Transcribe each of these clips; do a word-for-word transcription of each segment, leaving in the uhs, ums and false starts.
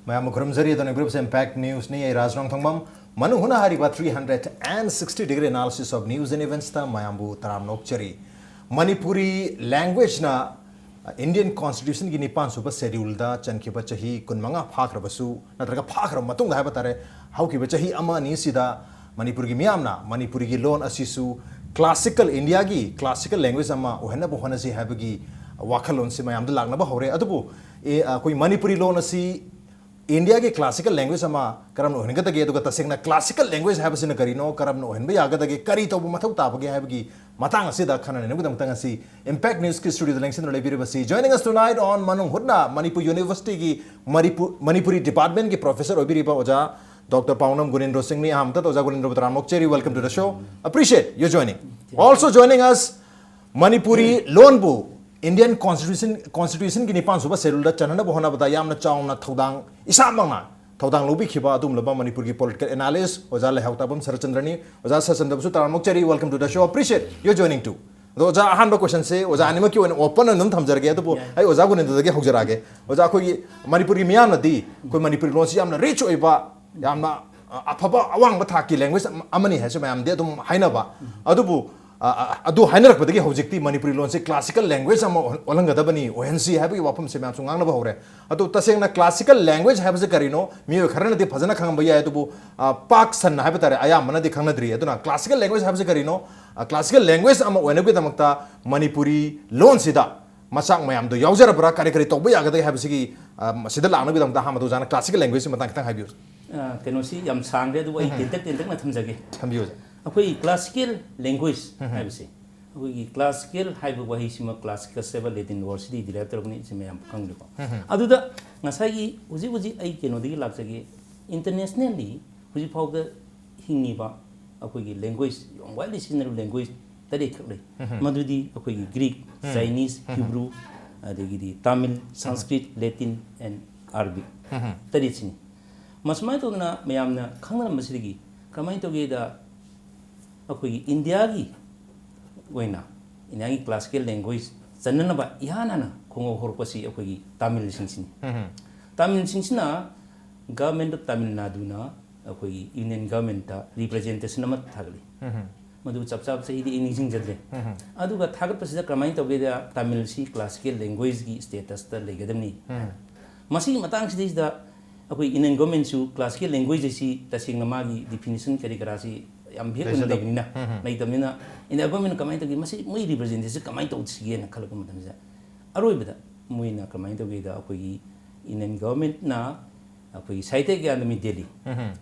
ꯃꯌꯥꯝꯕꯨ ꯈꯨꯔꯨꯝꯖꯔꯤ꯫ ꯑꯗꯣ ꯅꯪꯕꯤꯔꯤꯕꯁꯦ Impact Newsꯅꯤ꯫ ꯑꯩ ꯔꯥꯖ ꯔꯣꯡꯊꯣꯡꯕꯝ꯫ ꯃꯅꯨꯡ ꯍꯨꯠꯅ ꯍꯥꯏꯔꯤꯕ three hundred and sixty degree analysis of news and eventsꯇ ꯃꯌꯥꯝꯕꯨ ꯇꯔꯥꯝꯅ ꯑꯣꯛꯆꯔꯤ꯫ ꯃꯅꯤꯄꯨꯔꯤ languageꯅ Indian Constitutionꯒꯤ ꯅꯤꯄꯥꯟ ꯁꯨꯕ scheduleꯗ ꯆꯟꯈꯤꯕ ꯆꯍꯤ ꯀꯨꯟꯃꯉꯥ ꯐꯥꯈ꯭ꯔꯕꯁꯨ, ꯅꯠꯇ꯭ꯔꯒ ꯐꯥꯈ꯭ꯔꯕ ꯃꯇꯨꯡꯗ ꯍꯥꯏꯕ ꯇꯥꯔꯦ, ꯍꯧꯈꯤꯕ ꯆꯍꯤ ꯑꯃ ꯑꯅꯤꯁꯤꯗ ꯃꯅꯤꯄꯨꯔꯒꯤ ꯃꯤꯌꯥꯝꯅ ꯃꯅꯤꯄꯨꯔꯤꯒꯤ ꯂꯣꯟ ꯑꯁꯤꯁꯨ classical, Indiaꯒꯤ classical language ꯑꯃ ꯑꯣꯏꯍꯟꯅꯕ ꯍꯣꯠꯅꯁꯤ ꯍꯥꯏꯕꯒꯤ ꯋꯥꯈꯜꯂꯣꯟꯁꯤ ꯃꯌꯥꯝꯗ ꯂꯥꯛꯅꯕ ꯍꯧꯔꯦ꯫ ꯑꯗꯨꯕꯨ, ꯑꯦ, ꯑꯩꯈꯣꯏ ꯃꯅꯤꯄꯨꯔꯤ ꯂꯣꯟ ꯑꯁꯤ Indiaꯒꯤ classical language ꯑꯃ ꯀꯔꯝꯅ ꯑꯣꯏꯍꯟꯒꯗꯒꯦ, ꯑꯗꯨꯒ ꯇꯁꯦꯡꯅ classical language ꯍꯥꯏꯕꯁꯤꯅ ꯀꯔꯤꯅꯣ, ꯀꯔꯝꯅ ꯑꯣꯏꯍꯟꯕ ꯌꯥꯒꯗꯒꯦ, ꯀꯔꯤ ꯇꯧꯕ ꯃꯊꯧ ꯇꯥꯕꯒꯦ ꯍꯥꯏꯕꯒꯤ ꯃꯇꯥꯡ ꯑꯁꯤꯗ ꯈꯟꯅ ꯅꯩꯅꯕꯒꯤꯗꯃꯛꯇ ꯉꯁꯤ Impact Newsꯀꯤ studioꯗ ꯂꯦꯡꯁꯤꯟꯗꯨꯅ ꯂꯩꯕꯤꯔꯤꯕꯁꯤ, joining us tonight on ꯃꯅꯨꯡ ꯍꯨꯠꯅ, ꯃꯅꯤꯄꯨꯔ Universityꯒꯤ ꯃꯅꯤꯄꯨ-, ꯃꯅꯤꯄꯨꯔꯤ departmentꯀꯤ professor ꯑꯣꯏꯕꯤꯔꯤꯕ ꯑꯣꯖꯥ ꯗꯣꯛꯇꯔ ꯄꯥꯎꯅꯝ ꯒꯨꯅꯦꯟꯗ꯭ꯔꯣ ꯁꯤꯡꯅꯤ꯫ ꯑꯍꯥꯟꯕꯗ ꯑꯣꯖꯥ ꯒꯨꯅꯦꯟꯗ꯭ꯔꯣꯕꯨ ꯇꯔꯥꯝꯅ ꯑꯣꯛꯆꯔꯤ꯫ Welcome to the show. Appreciate your joining. Also joining us, Manipuri ꯂꯣꯟꯕꯨ Indian Constitution, Constitutionꯒꯤ ꯅꯤꯄꯥꯟ ꯁꯨꯕ scheduleꯗ ꯆꯟꯅꯅꯕ ꯍꯣꯠꯅꯕꯗ ꯌꯥꯝꯅ ꯆꯥꯎꯅ ꯊꯧꯗꯥꯡ, ꯏꯁꯥꯃꯛꯅ ꯊꯧꯗꯥꯡ ꯂꯧꯕꯤꯈꯤꯕ ꯑꯗꯨꯒꯨꯝꯂꯕ ꯃꯅꯤꯄꯨꯔꯒꯤ political analyst ꯑꯣꯖꯥ ꯂꯩꯍꯥꯎ ꯇꯥꯕꯝ ꯁꯔꯠꯆꯟꯗ꯭ꯔꯅꯤ꯫ ꯑꯣꯖꯥ ꯁꯔꯠꯆꯟꯗ꯭ꯔꯕꯨꯁꯨ ꯇꯔꯥꯝꯅ ꯑꯣꯛꯆꯔꯤ꯫ Welcome to the show. Appreciate your joining too. ꯑꯗꯣ ꯑꯣꯖꯥ, ꯑꯍꯥꯟꯕ questionꯁꯦ ꯑꯣꯖꯥ ꯑꯅꯤꯃꯛꯀꯤ ꯑꯣꯏꯅ open ꯑꯣꯏꯅ ꯑꯗꯨꯝ ꯊꯝꯖꯔꯒꯦ꯫ ꯑꯗꯨꯕꯨ ꯑꯩ ꯑꯣꯖꯥ ꯒꯨꯅꯦꯟꯗ꯭ꯔꯗꯒꯤ ꯍꯧꯖꯔꯛꯑꯒꯦ꯫ ꯑꯣꯖꯥ, ꯑꯩꯈꯣꯏꯒꯤ ꯃꯅꯤꯄꯨꯔꯒꯤ ꯃꯤꯌꯥꯝꯅꯗꯤ ꯑꯩꯈꯣꯏ ꯃꯅꯤꯄꯨꯔꯤ ꯂꯣꯟꯁꯤ ꯌꯥꯝꯅ rich ꯑꯣꯏꯕ, ꯌꯥꯝꯅ, ꯑ, ꯑꯐꯕ ꯑꯋꯥꯡꯕ ꯊꯥꯛꯀꯤ language ꯑꯃ-, ꯑꯃꯅꯤ ꯍꯥꯏꯁꯨ ꯃꯌꯥꯝꯗꯤ ꯑꯗꯨꯝ ꯍꯥꯏꯅꯕ꯫ ꯑꯗꯨꯕꯨ, ꯑ, ꯑ, ꯑꯗꯨ ꯍꯥꯏꯅꯔꯛꯄꯗꯒꯤ ꯍꯧꯖꯤꯛꯇꯤ ꯃꯅꯤꯄꯨꯔꯤ ꯂꯣꯟꯁꯤ classical language ꯑꯃ ꯑꯣꯏꯍꯟ-, ꯑꯣꯜꯍꯟꯒꯗꯕꯅꯤ, ꯑꯣꯏꯍꯟꯁꯤ ꯍꯥꯏꯕꯒꯤ ꯋꯥꯐꯝꯁꯦ ꯃꯌꯥꯝꯁꯨ ꯉꯥꯡꯅꯕ ꯍꯧꯔꯦ꯫ ꯑꯗꯨ ꯇꯁꯦꯡꯅ classical language ꯍꯥꯏꯕꯁꯤ ꯀꯔꯤꯅꯣ? ꯃꯤꯑꯣꯏ ꯈꯔꯅꯗꯤ ꯐꯖꯅ ꯈꯪꯉꯝꯕ ꯌꯥꯏ, ꯑꯗꯨꯕꯨ, ꯑ, ꯄꯥꯛ ꯁꯟꯅ ꯍꯥꯏꯕ ꯇꯥꯔꯦ, ꯑꯌꯥꯝꯕꯅꯗꯤ ꯈꯪꯅꯗ꯭ꯔꯤ꯫ ꯑꯗꯨꯅ classical language ꯍꯥꯏꯕꯁꯤ ꯀꯔꯤꯅꯣ? ꯑ, classical language ꯑꯃ ꯑꯣꯏꯅꯕꯒꯤꯗꯃꯛꯇ ꯃꯅꯤꯄꯨꯔꯤ ꯂꯣꯟꯁꯤꯗ ꯃꯆꯥꯛ ꯃꯌꯥꯝꯗꯣ ꯌꯥꯎꯖꯔꯕ꯭ꯔꯥ? ꯀꯔꯤ ꯀꯔꯤ ꯇꯧꯕ ꯌꯥꯒꯗꯒꯦ ꯍꯥꯏꯕꯁꯤꯒꯤ, ꯑ, ꯃꯁꯤꯗ ꯂꯥꯛꯅꯕꯒꯤꯗꯃꯛꯇ ꯑꯍꯥꯟꯕꯗ ꯑꯣꯖꯥꯅ classical languageꯀꯤ ꯃꯇꯥꯡ ꯈꯤꯇꯪ ꯍꯥꯏꯕꯤꯌꯨ꯫ ꯑ, ꯀꯩꯅꯣꯁꯤ ꯌꯥꯝ ꯁꯥꯡꯈ꯭ꯔꯦ, ꯑꯗꯨꯕꯨ ꯑꯩ ꯎꯝ꯫ ꯇꯦꯟꯇꯛ ꯇꯦꯟꯇꯛꯅ ꯊꯝꯖꯒꯦ꯫ ꯊꯝꯕꯤꯌꯨ, ꯑꯣꯖꯥ꯫ ꯑꯩꯈꯣꯏ classical language ꯎꯝ꯫ ꯍꯥꯏꯕꯁꯦ, ꯑꯩꯈꯣꯏꯒꯤ classical ꯍꯥꯏꯕ ꯋꯥꯍꯩꯁꯤꯃ classicus ꯍꯥꯏꯕ Latin wordꯁꯤꯗꯒꯤ derive ꯇꯧꯔꯛꯄꯅꯤ, ꯁꯤ ꯃꯌꯥꯝ ꯈꯪꯗ꯭ꯔꯤꯀꯣ꯫ ꯎꯝ꯫ ꯑꯗꯨꯗ ꯉꯁꯥꯏꯒꯤ ꯍꯧꯖꯤꯛ ꯍꯧꯖꯤꯛ ꯑꯩ ꯀꯩꯅꯣꯗꯒꯤ ꯂꯥꯛꯆꯒꯦ, internationally ꯍꯧꯖꯤꯛ ꯐꯥꯎꯗ ꯍꯤꯡꯉꯤꯕ ꯑꯩꯈꯣꯏꯒꯤ language, ꯌꯥꯝ widely ꯁꯤꯖꯤꯟꯅꯔꯤꯕ language ꯇꯔꯦꯠꯈꯛ ꯂꯩ꯫ ꯎꯝ꯫ ꯃꯗꯨꯗꯤ ꯑꯩꯈꯣꯏꯒꯤ Greek, ꯎꯝ꯫ Chinese, ꯎꯝ꯫ Hebrew, ꯑꯗꯒꯤꯗꯤ Tamil, um. Sanskrit, Latin and Arabic꯫ ꯎꯝ꯫ ꯇꯔꯦꯠꯁꯤꯅꯤ꯫ ꯃꯁꯨꯃꯥꯏꯅ ꯇꯧꯗꯅ ꯃꯌꯥꯝꯅ ꯈꯪꯅꯔꯝꯕꯁꯤꯗꯒꯤ ꯀꯃꯥꯏꯅ ꯇꯧꯒꯦꯗ, ꯑꯩꯈꯣꯏꯒꯤ Indiaꯒꯤ ꯑꯣꯏꯅ Indiaꯒꯤ classical language ꯆꯟꯅꯅꯕ ꯏꯍꯥꯟ ꯍꯥꯟꯅ ꯈꯣꯡꯍꯧ ꯍꯧꯔꯛꯄꯁꯤ ꯑꯩꯈꯣꯏꯒꯤ Tamilꯁꯤꯡꯁꯤꯅꯤ꯫ ꯎꯝ꯫ ꯇꯥꯃꯤꯜꯁꯤꯡꯁꯤꯅ Government of Tamil Naduꯅ ꯑꯩꯈꯣꯏꯒꯤ Union Governmentꯇ representation ꯑꯃ ꯊꯥꯒꯠꯂꯤ꯫ ꯃꯗꯨ ꯆꯞ ꯆꯥꯕ ꯆꯍꯤꯗꯤ ꯑꯩ ꯅꯤꯡꯁꯤꯡꯖꯗ꯭ꯔꯦ꯫ ꯑꯗꯨꯒ ꯊꯥꯒꯠꯄꯁꯤꯗ ꯀꯃꯥꯏꯅ ꯇꯧꯒꯦꯗ, ꯇꯥꯃꯤꯜꯁꯤ classical languageꯀꯤ statusꯇ ꯂꯩꯒꯗꯕꯅꯤ꯫ ꯃꯁꯤꯒꯤ ꯃꯇꯥꯡꯁꯤꯗꯩꯁꯤꯗ ꯑꯩꯈꯣꯏ Indian Governmentꯁꯨ classical language ꯑꯁꯤ ꯇꯁꯦꯡꯅ ꯃꯥꯒꯤ definition ꯀꯔꯤ ꯀꯔꯥꯁꯤ ꯌꯥꯝ vague ꯑꯣꯏꯅ ꯂꯩꯇꯕꯅꯤꯅ, ꯂꯩꯇꯕꯅꯤꯅ India Governmentꯅ ꯀꯃꯥꯏꯅ ꯇꯧꯒꯦ, ꯃꯁꯤ ꯃꯣꯏ representation ꯀꯃꯥꯏꯅ ꯇꯧꯁꯤꯒꯦꯅ ꯈꯜꯂꯛꯄ ꯃꯇꯝꯁꯤꯗ, ꯑꯔꯣꯏꯕꯗ ꯃꯣꯏꯅ ꯀꯃꯥꯏꯅ ꯇꯧꯒꯦꯗ, ꯑꯩꯈꯣꯏꯒꯤ Indian Governmentꯅ ꯑꯩꯈꯣꯏꯒꯤ Sahitya Academy Delhi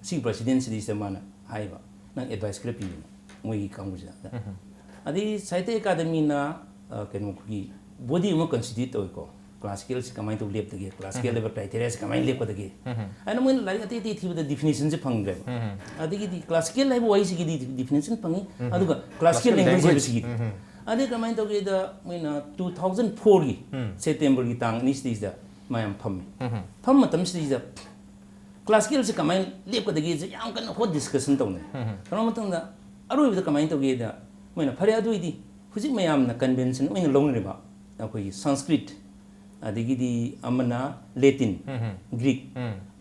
ꯁꯤꯒꯤ presidentꯁꯤꯗꯩꯁꯤꯗ ꯃꯥꯅ ꯍꯥꯏꯕ, "ꯅꯪ advice ꯈꯔ ꯄꯤꯌꯨꯅ" ꯃꯣꯏꯒꯤ ꯀꯥꯡꯕꯨꯁꯤꯗ꯫ ꯑꯗꯩ Sahitya Academyꯅ, ꯑ, ꯀꯩꯅꯣ, ꯑꯩꯈꯣꯏꯒꯤ body ꯑꯃ constitute ꯇꯧꯋꯤꯀꯣ, classicalꯁꯤ ꯀꯃꯥꯏꯅ ꯇꯧ ꯂꯦꯞꯇꯒꯦ, classical ꯍꯥꯏꯕ criteriaꯁꯤ ꯀꯃꯥꯏꯅ ꯂꯦꯞꯀꯗꯒꯦ ꯍꯥꯏꯅ ꯃꯣꯏꯅ ꯂꯥꯏꯔꯤꯛ ꯑꯇꯩ ꯑꯇꯩ ꯊꯤꯕꯗ definitionꯁꯦ ꯐꯪꯗ꯭ꯔꯦꯕ꯫ ꯑꯗꯒꯤꯗꯤ classical ꯍꯥꯏꯕ ꯋꯥꯍꯩꯁꯤꯒꯤꯗꯤ definition ꯐꯪꯉꯤ, ꯑꯗꯨꯒ classical language ꯍꯥꯏꯕꯁꯤꯒꯤꯗꯤ꯫ ꯑꯗꯩ ꯀꯃꯥꯏꯅ ꯇꯧꯒꯦꯗ, ꯃꯣꯏꯅ two thousand fourꯒꯤ Septemberꯒꯤ ꯇꯥꯡ ꯑꯅꯤꯁꯤꯗꯩꯁꯤꯗ ꯃꯌꯥꯝ ꯐꯝꯃꯤ꯫ ꯐꯝꯕ ꯃꯇꯝꯁꯤꯗꯩꯁꯤꯗ classicalꯁꯦ ꯀꯃꯥꯏꯅ ꯂꯦꯞꯀꯗꯒꯦꯁꯦ ꯌꯥꯝ ꯀꯟꯅ hot discussion ꯇꯧꯅꯩ꯫ ꯇꯧꯔ ꯃꯇꯨꯡꯗ ꯑꯔꯣꯏꯕꯗ ꯀꯃꯥꯏꯅ ꯇꯧꯒꯦꯗ, ꯃꯣꯏꯅ, "ꯐꯔꯦ, ꯑꯗꯨ ꯑꯣꯏꯗꯤ ꯍꯧꯖꯤꯛ ꯃꯌꯥꯝꯅ convention ꯑꯣꯏꯅ ꯂꯧꯅꯔꯤꯕ ꯑꯩꯈꯣꯏꯒꯤ Sanskrit, ꯑꯗꯒꯤꯗꯤ ꯑꯃꯅ Latin, Greek,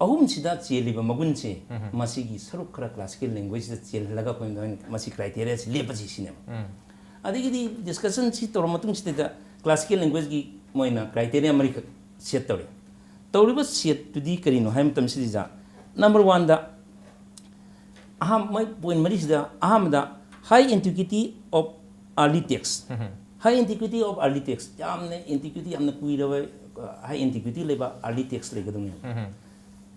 ꯑꯍꯨꯝꯁꯤꯗ ꯆꯦꯜꯂꯤꯕ ꯃꯒꯨꯟꯁꯦ ꯃꯁꯤꯒꯤ ꯁꯔꯨꯛ ꯈꯔ classical languageꯁꯤꯗ ꯆꯦꯜꯍꯜꯂꯒ ꯑꯩꯈꯣꯏꯅ ꯃꯁꯤ criteriaꯁꯤ ꯂꯦꯞꯄꯁꯤ" ꯁꯤꯅꯦꯕ꯫ ꯑꯗꯒꯤꯗꯤ discussionꯁꯤ ꯇꯧꯔ ꯃꯇꯨꯡꯁꯤꯗ classical languageꯀꯤ ꯃꯣꯏꯅ criteria ꯃꯔꯤꯈꯛ set ꯇꯧꯔꯦ꯫ ꯇꯧꯔꯤꯕ setꯇꯨꯗꯤ ꯀꯔꯤꯅꯣ ꯍꯥꯏꯕ ꯃꯇꯝꯁꯤꯗ, number oneꯗ, ꯑꯍꯥꯟꯕ, ꯃꯣꯏ point ꯃꯔꯤꯁꯤꯗ ꯑꯍꯥꯟꯕꯗ high antiquity of early text꯫ High antiquity of early text, ꯌꯥꯝꯅ antiquity, ꯌꯥꯝꯅ ꯀꯨꯏꯔꯕ, high antiquity ꯂꯩꯕ early text ꯂꯩꯒꯗꯕꯅꯦꯕ꯫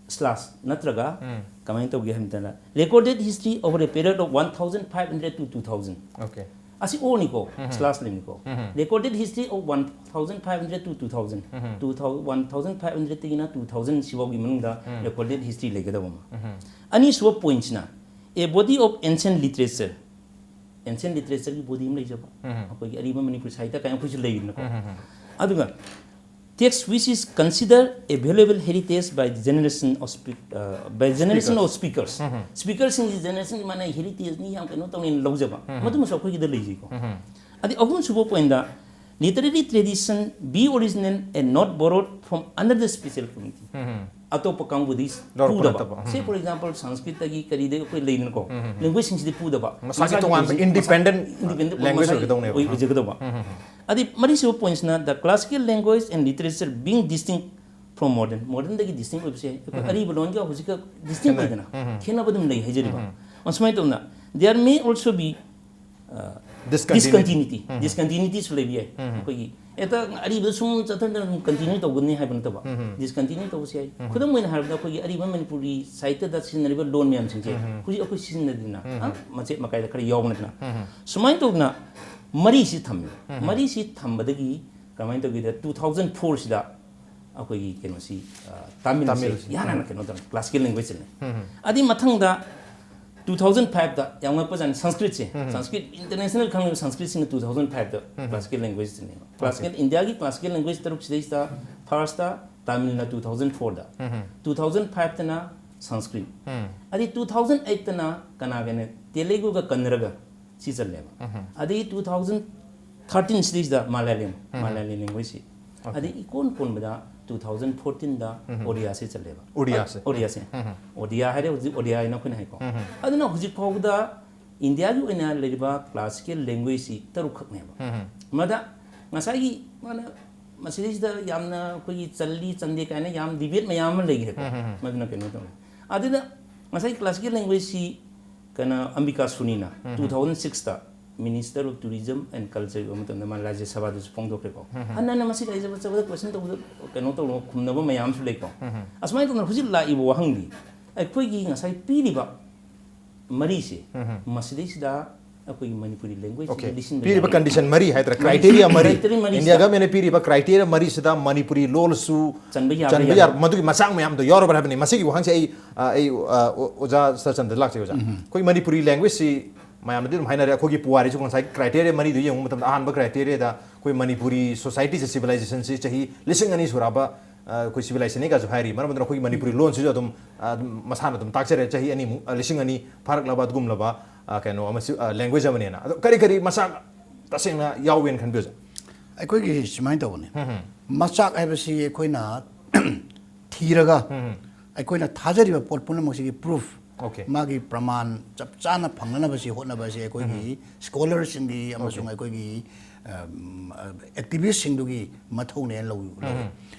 Slash ꯅꯠꯇ꯭ꯔꯒ ꯀꯃꯥꯏꯅ ꯇꯧꯒꯦ ꯍꯥꯏꯕ ꯃꯇꯝꯗ, recorded history over a period of one thousand five hundred to two thousand꯫ Okay꯫ ꯑꯁꯤ orꯅꯤꯀꯣ, slash ꯂꯩꯅꯤꯀꯣ꯫ Recorded history of one thousand five hundred to two thousand꯫ Two thousand, one thousand five hundredꯇꯒꯤꯅ two thousand ꯁꯤꯐꯥꯎꯒꯤ ꯃꯅꯨꯡꯗ recorded history ꯂꯩꯒꯗꯕ ꯑꯃ꯫ ꯑꯅꯤꯁꯨꯕ pointꯁꯤꯅ, a body of ancient literature꯫ Ancient literatureꯒꯤ body ꯑꯃ ꯂꯩꯖꯕ꯫ ꯑꯩꯈꯣꯏꯒꯤ ꯑꯔꯤꯕ ꯃꯅꯤꯄꯨꯔꯤ ꯁꯥꯍꯤꯇ꯭ꯌ ꯀꯥꯏꯅ ꯑꯩꯈꯣꯏꯁꯨ ꯂꯩꯔꯤꯅꯀꯣ꯫ ꯑꯗꯨꯒ text which is considered a valuable heritage by the generation of speak-, uh, by generation of speakers꯫ Speakerꯁꯤꯡꯒꯤ generationꯒꯤ ꯃꯥꯅ heritageꯅꯤ, ꯌꯥꯝ ꯀꯩꯅꯣ ꯇꯧꯅꯦꯅ ꯂꯧꯖꯕ꯫ ꯃꯗꯨꯃꯁꯨ ꯑꯩꯈꯣꯏꯒꯤꯗ ꯂꯩꯖꯩꯀꯣ꯫ ꯑꯗꯩ ꯑꯍꯨꯝꯁꯨꯕ pointꯇ, Literary tradition be original and not borrowed from another special community. ꯑꯇꯣꯞꯄ ꯀꯥꯡꯕꯨꯗꯒꯤ ꯂꯧꯔꯛꯄ ꯄꯨꯗꯕ꯫ ꯅꯠꯇꯕ꯫ Say for example, ꯁꯪꯁꯀ꯭ꯔꯤꯠꯇꯒꯤ ꯀꯔꯤꯗꯒꯤ ꯑꯩꯈꯣꯏ ꯂꯩꯗꯅꯀꯣ, languageꯁꯤꯡꯁꯤꯗꯤ ꯄꯨꯗꯕ꯫ ꯃꯁꯥꯒꯤ ꯇꯣꯉꯥꯟꯕ ꯃꯁꯥꯒꯤ independent independent language ꯃꯁꯥꯒꯤ ꯑꯣꯏꯒꯗꯧꯅꯦꯕ꯫ ꯑꯣꯏꯖꯒꯗꯧꯕ꯫ ꯑꯗꯩ ꯃꯔꯤꯁꯨꯕ pointsꯅ the classical language and literature being distinct from modern. Modernꯗꯒꯤ distinct ꯑꯣꯏꯕꯁꯦ ꯑꯩꯈꯣꯏ ꯑꯔꯤꯕ ꯂꯣꯟꯒ ꯍꯧꯖꯤꯛꯀ distinct ꯈꯦꯠꯅꯩ꯫ ꯑꯣꯏꯗꯅ ꯈꯦꯠꯅꯕ ꯑꯗꯨꯝ ꯂꯩ ꯍꯥꯏꯖꯔꯤꯕ꯫ ꯑꯁꯨꯃꯥꯏꯅ ꯇꯧꯅ there may also be uh, Discontinuity. Discontinuity, discontinuityꯁꯨ ꯂꯩꯕ ꯌꯥꯏ꯫ ꯑꯩꯈꯣꯏꯒꯤ ꯍꯦꯛꯇ ꯑꯔꯤꯕꯗ ꯁꯨꯝ ꯆꯠꯊꯗꯅ ꯑꯗꯨꯝ continue ꯇꯧꯒꯅꯤ ꯍꯥꯏꯕ ꯅꯠꯇꯕ, discontinue ꯇꯧꯕꯁꯨ ꯌꯥꯏ꯫ ꯈꯨꯗꯝ ꯑꯣꯏꯅ ꯍꯥꯏꯔꯕꯗ ꯑꯩꯈꯣꯏꯒꯤ ꯑꯔꯤꯕ ꯃꯅꯤꯄꯨꯔꯤ ꯁꯥꯍꯤꯇ꯭ꯌꯗ ꯁꯤꯖꯤꯟꯅꯔꯤꯕ ꯂꯣꯟ ꯃꯌꯥꯝꯁꯤꯡꯁꯦ ꯍꯧꯖꯤꯛ ꯑꯩꯈꯣꯏ ꯁꯤꯖꯤꯟꯅꯗꯅ, ꯑ, ꯃꯆꯦꯠ ꯃꯀꯥꯏꯗ ꯈꯔ ꯌꯥꯎꯕ ꯅꯠꯇꯅ꯫ ꯁꯨꯃꯥꯏꯅ ꯇꯧꯗꯅ ꯃꯔꯤꯁꯤ ꯊꯝꯃꯤ꯫ ꯃꯔꯤꯁꯤ ꯊꯝꯕꯗꯒꯤ ꯀꯃꯥꯏꯅ ꯇꯧꯒꯦꯗ, two thousand fourꯁꯤꯗ ꯑꯩꯈꯣꯏꯒꯤ ꯀꯩꯅꯣꯁꯤ, ꯑ, ꯇꯥꯃꯤꯜꯁꯦ ꯇꯥꯃꯤꯜꯁꯦ꯫ ꯏꯍꯥꯟ ꯍꯥꯟꯅ ꯀꯩꯅꯣ ꯇꯧꯔꯦ, classical languageꯅꯦ꯫ ꯑꯗꯩ ꯃꯊꯪꯗ two thousand fiveꯇ ꯌꯥꯝ ꯉꯛꯄꯖꯥꯠꯅꯤ, ꯁꯪꯁꯀ꯭ꯔꯤꯠꯁꯦ, Sanskrit international ꯈꯪꯂꯤꯕ ꯁꯪꯁꯀ꯭ꯔꯤꯠꯁꯤꯅ two thousand fiveꯇ classical languageꯅꯦꯕ꯫ Classical, Indiaꯒꯤ classical language ꯇꯔꯨꯛꯁꯤꯗꯩꯁꯤꯗ firstꯇ ꯇꯥꯃꯤꯜꯅ two thousand fourꯗ, two thousand fiveꯇꯅ Sanskrit, ꯑꯗꯩ two thousand eightꯇꯅ ꯀꯅꯥꯒꯤꯅ, ꯇꯦꯂꯨꯒꯨꯒ ꯀꯟꯅꯔꯒ ꯁꯤ ꯆꯜꯂꯦꯕ꯫ ꯑꯗꯩ two thousand thirteen ꯁꯤꯗꯩꯁꯤꯗ ꯃꯂꯌꯥꯂꯝ, ꯃꯂꯌꯥꯂꯤ languageꯁꯤ꯫ ꯑꯗꯩ ꯏꯀꯣꯟ ꯀꯣꯟꯕꯗ two thousand fourteenꯗ ꯑꯣꯔꯤꯌꯥꯁꯦ ꯆꯜꯂꯦꯕ꯫ ꯑꯣꯔꯤꯌꯥꯁꯦ꯫ ꯑꯣꯔꯤꯌꯥꯁꯦ꯫ ꯑꯣꯗꯤꯌꯥ ꯍꯥꯏꯔꯦ ꯍꯧꯖꯤꯛ, ꯑꯣꯗꯤꯌꯥ ꯍꯥꯏꯅ ꯑꯩꯈꯣꯏꯅ ꯍꯥꯏꯀꯣ꯫ ꯑꯗꯨꯅ ꯍꯧꯖꯤꯛ ꯐꯥꯎꯕꯗ ꯏꯟꯗꯤꯌꯥꯒꯤ ꯑꯣꯏꯅ ꯂꯩꯔꯤꯕ classical languagehuagehuage« ꯁꯤ ꯇꯔꯨꯛꯈꯛꯅꯦꯕ꯫ ꯃꯗ ꯉꯁꯥꯏꯒꯤ ꯃꯥꯅ ꯃꯁꯤꯗꯩꯁꯤꯗ ꯌꯥꯝꯅ ꯑꯩꯈꯣꯏꯒꯤ ꯆꯜꯂꯤ ꯆꯟꯗꯦ ꯀꯥꯏꯅ ꯌꯥꯝ debate ꯃꯌꯥꯝ ꯑꯃ ꯂꯩꯈ꯭ꯔꯦꯀꯣ꯫ ꯃꯗꯨꯅ ꯀꯩꯅꯣ ꯇꯧꯔꯦ꯫ ꯑꯗꯨꯗ ꯉꯁꯥꯏꯒꯤ classical languagehaꯁꯤ ꯀꯩꯅꯣ ꯑꯝꯕꯤꯀꯥ ꯁꯣꯅꯤꯅ two thousand sixꯇ Minister of Tourism and Culture ꯑꯣꯏꯕ ꯃꯇꯝꯗ ꯃꯥ ꯔꯥꯖ꯭ꯌ ꯁꯚꯥꯗꯁꯨ ꯐꯣꯡꯗꯣꯛꯈ꯭ꯔꯦꯀꯣ꯫ ꯍꯟꯅ ꯍꯟꯅ ꯃꯁꯤ ꯔꯥꯖ꯭ꯌ ꯁꯚꯥꯗ question ꯇꯧꯕꯗ ꯀꯩꯅꯣ ꯇꯧꯅꯕ ꯈꯨꯝꯅꯕ ꯃꯌꯥꯝ ꯑꯃꯁꯨ ꯂꯩꯀꯣ꯫ ꯑꯁꯨꯃꯥꯏꯅ ꯇꯧꯗꯅ ꯍꯧꯖꯤꯛ ꯂꯥꯛꯏꯕ ꯋꯥꯍꯪꯗꯤ ꯑꯩꯈꯣꯏꯒꯤ ꯉꯁꯥꯏ ꯄꯤꯔꯤꯕ ꯃꯔꯤꯁꯦ, ꯃꯁꯤꯗꯩꯁꯤꯗ ꯑꯩꯈꯣꯏꯒꯤ ꯃꯅꯤꯄꯨꯔꯤ language Okay. ꯂꯤꯁꯤꯟꯕ ꯄꯤꯔꯤꯕ ꯌꯥꯏ꯫ Condition ꯃꯔꯤ ꯍꯥꯏꯗ꯭ꯔꯥ, ꯃꯔꯤ, criteria ꯃꯔꯤ, Criteria ꯃꯔꯤꯁꯤꯗ India governmentꯅ ꯄꯤꯔꯤꯕ criteria ꯃꯔꯤꯁꯤꯗ ꯃꯅꯤꯄꯨꯔꯤ ꯂꯣꯜꯁꯨ ꯆꯟꯕ ꯌꯥꯕ ꯆꯟꯕ ꯌꯥꯕ꯫ ꯌꯥꯕ, ꯃꯗꯨꯒꯤ ꯃꯆꯥꯛ ꯃꯌꯥꯝꯗꯣ ꯌꯥꯎꯔꯕ꯭ꯔꯥ ꯍꯥꯏꯕꯅꯤ꯫ ꯃꯁꯤꯒꯤ ꯋꯥꯍꯪꯁꯦ ꯑꯩ, ꯑ, ꯑꯩ, ꯑ, ꯑꯣ-, ꯑꯣꯖꯥ ꯁꯗꯥꯆꯟꯗ ꯂꯥꯛꯆꯩ ꯑꯣꯖꯥ꯫ ꯑꯩꯈꯣꯏ ꯃꯅꯤꯄꯨꯔꯤ languageꯁꯤ ꯃꯌꯥꯝꯅꯗꯤ ꯑꯗꯨꯝ ꯍꯥꯏꯅꯔꯦ, ꯑꯩꯈꯣꯏꯒꯤ ꯄꯨꯋꯥꯔꯤꯁꯨ ꯉꯁꯥꯏ criteria ꯃꯔꯤꯗꯨ ꯌꯦꯡꯕ ꯃꯇꯝꯗ ꯑꯍꯥꯟꯕ criteriaꯗ ꯑꯩꯈꯣꯏ ꯃꯅꯤꯄꯨꯔꯤ societyꯁꯦ, civilizationꯁꯤ ꯆꯍꯤ ꯂꯤꯁꯤꯡ ꯑꯅꯤ ꯁꯨꯔꯛꯑꯕ, ꯑ, ꯑꯩꯈꯣꯏ civilizationꯅꯤ ꯀꯥꯏꯁꯨ ꯍꯥꯏꯔꯤ꯫ ꯃꯔꯝ ꯑꯗꯨꯅ ꯑꯩꯈꯣꯏꯒꯤ ꯃꯅꯤꯄꯨꯔꯤ ꯂꯣꯟꯁꯤꯁꯨ ꯑꯗꯨꯝ, ꯑ, ꯑꯗꯨꯝ ꯃꯁꯥꯅ ꯑꯗꯨꯝ ꯇꯥꯛꯆꯔꯦ, ꯆꯍꯤ ꯑꯅꯤꯃꯨꯛ, ꯑ, ꯂꯤꯁꯤꯡ ꯑꯅꯤ ꯐꯥꯔꯛꯂꯕ ꯑꯗꯨꯒꯨꯝꯂꯕ, ꯑ, ꯀꯩꯅꯣ ꯑꯃꯁꯨ, ꯑ, language ꯑꯃꯅꯦꯅ꯫ ꯑꯗꯣ ꯀꯔꯤ ꯀꯔꯤ ꯃꯆꯥꯛ ꯇꯁꯦꯡꯅ ꯌꯥꯎꯋꯦꯅ ꯈꯟꯕꯤꯕꯁꯦ? ꯑꯩꯈꯣꯏꯒꯤ ꯁꯨꯃꯥꯏꯅ ꯇꯧꯕꯅꯤ꯫ ꯃꯆꯥꯛ ꯍꯥꯏꯕꯁꯤ ꯑꯩꯈꯣꯏꯅ ꯊꯤꯔꯒ ꯑꯩꯈꯣꯏꯅ ꯊꯥꯖꯔꯤꯕ ꯄꯣꯠ ꯄꯨꯝꯅꯃꯛꯁꯤꯒꯤ proof, Okay. ꯃꯥꯒꯤ ꯄ꯭ꯔꯃꯥꯟ ꯆꯞ ꯆꯥꯅ ꯐꯪꯅꯅꯕꯁꯤ ꯍꯣꯠꯅꯕꯁꯤ ꯑꯩꯈꯣꯏꯒꯤ scholarꯁꯤꯡꯒꯤ ꯑꯃꯁꯨꯡ ꯑꯩꯈꯣꯏꯒꯤ ꯑꯦꯛꯇꯤꯚꯤꯁꯁꯤꯡꯗꯨꯒꯤ ꯃꯊꯧꯅꯦꯅ ꯂꯧ ꯂꯧꯏ꯫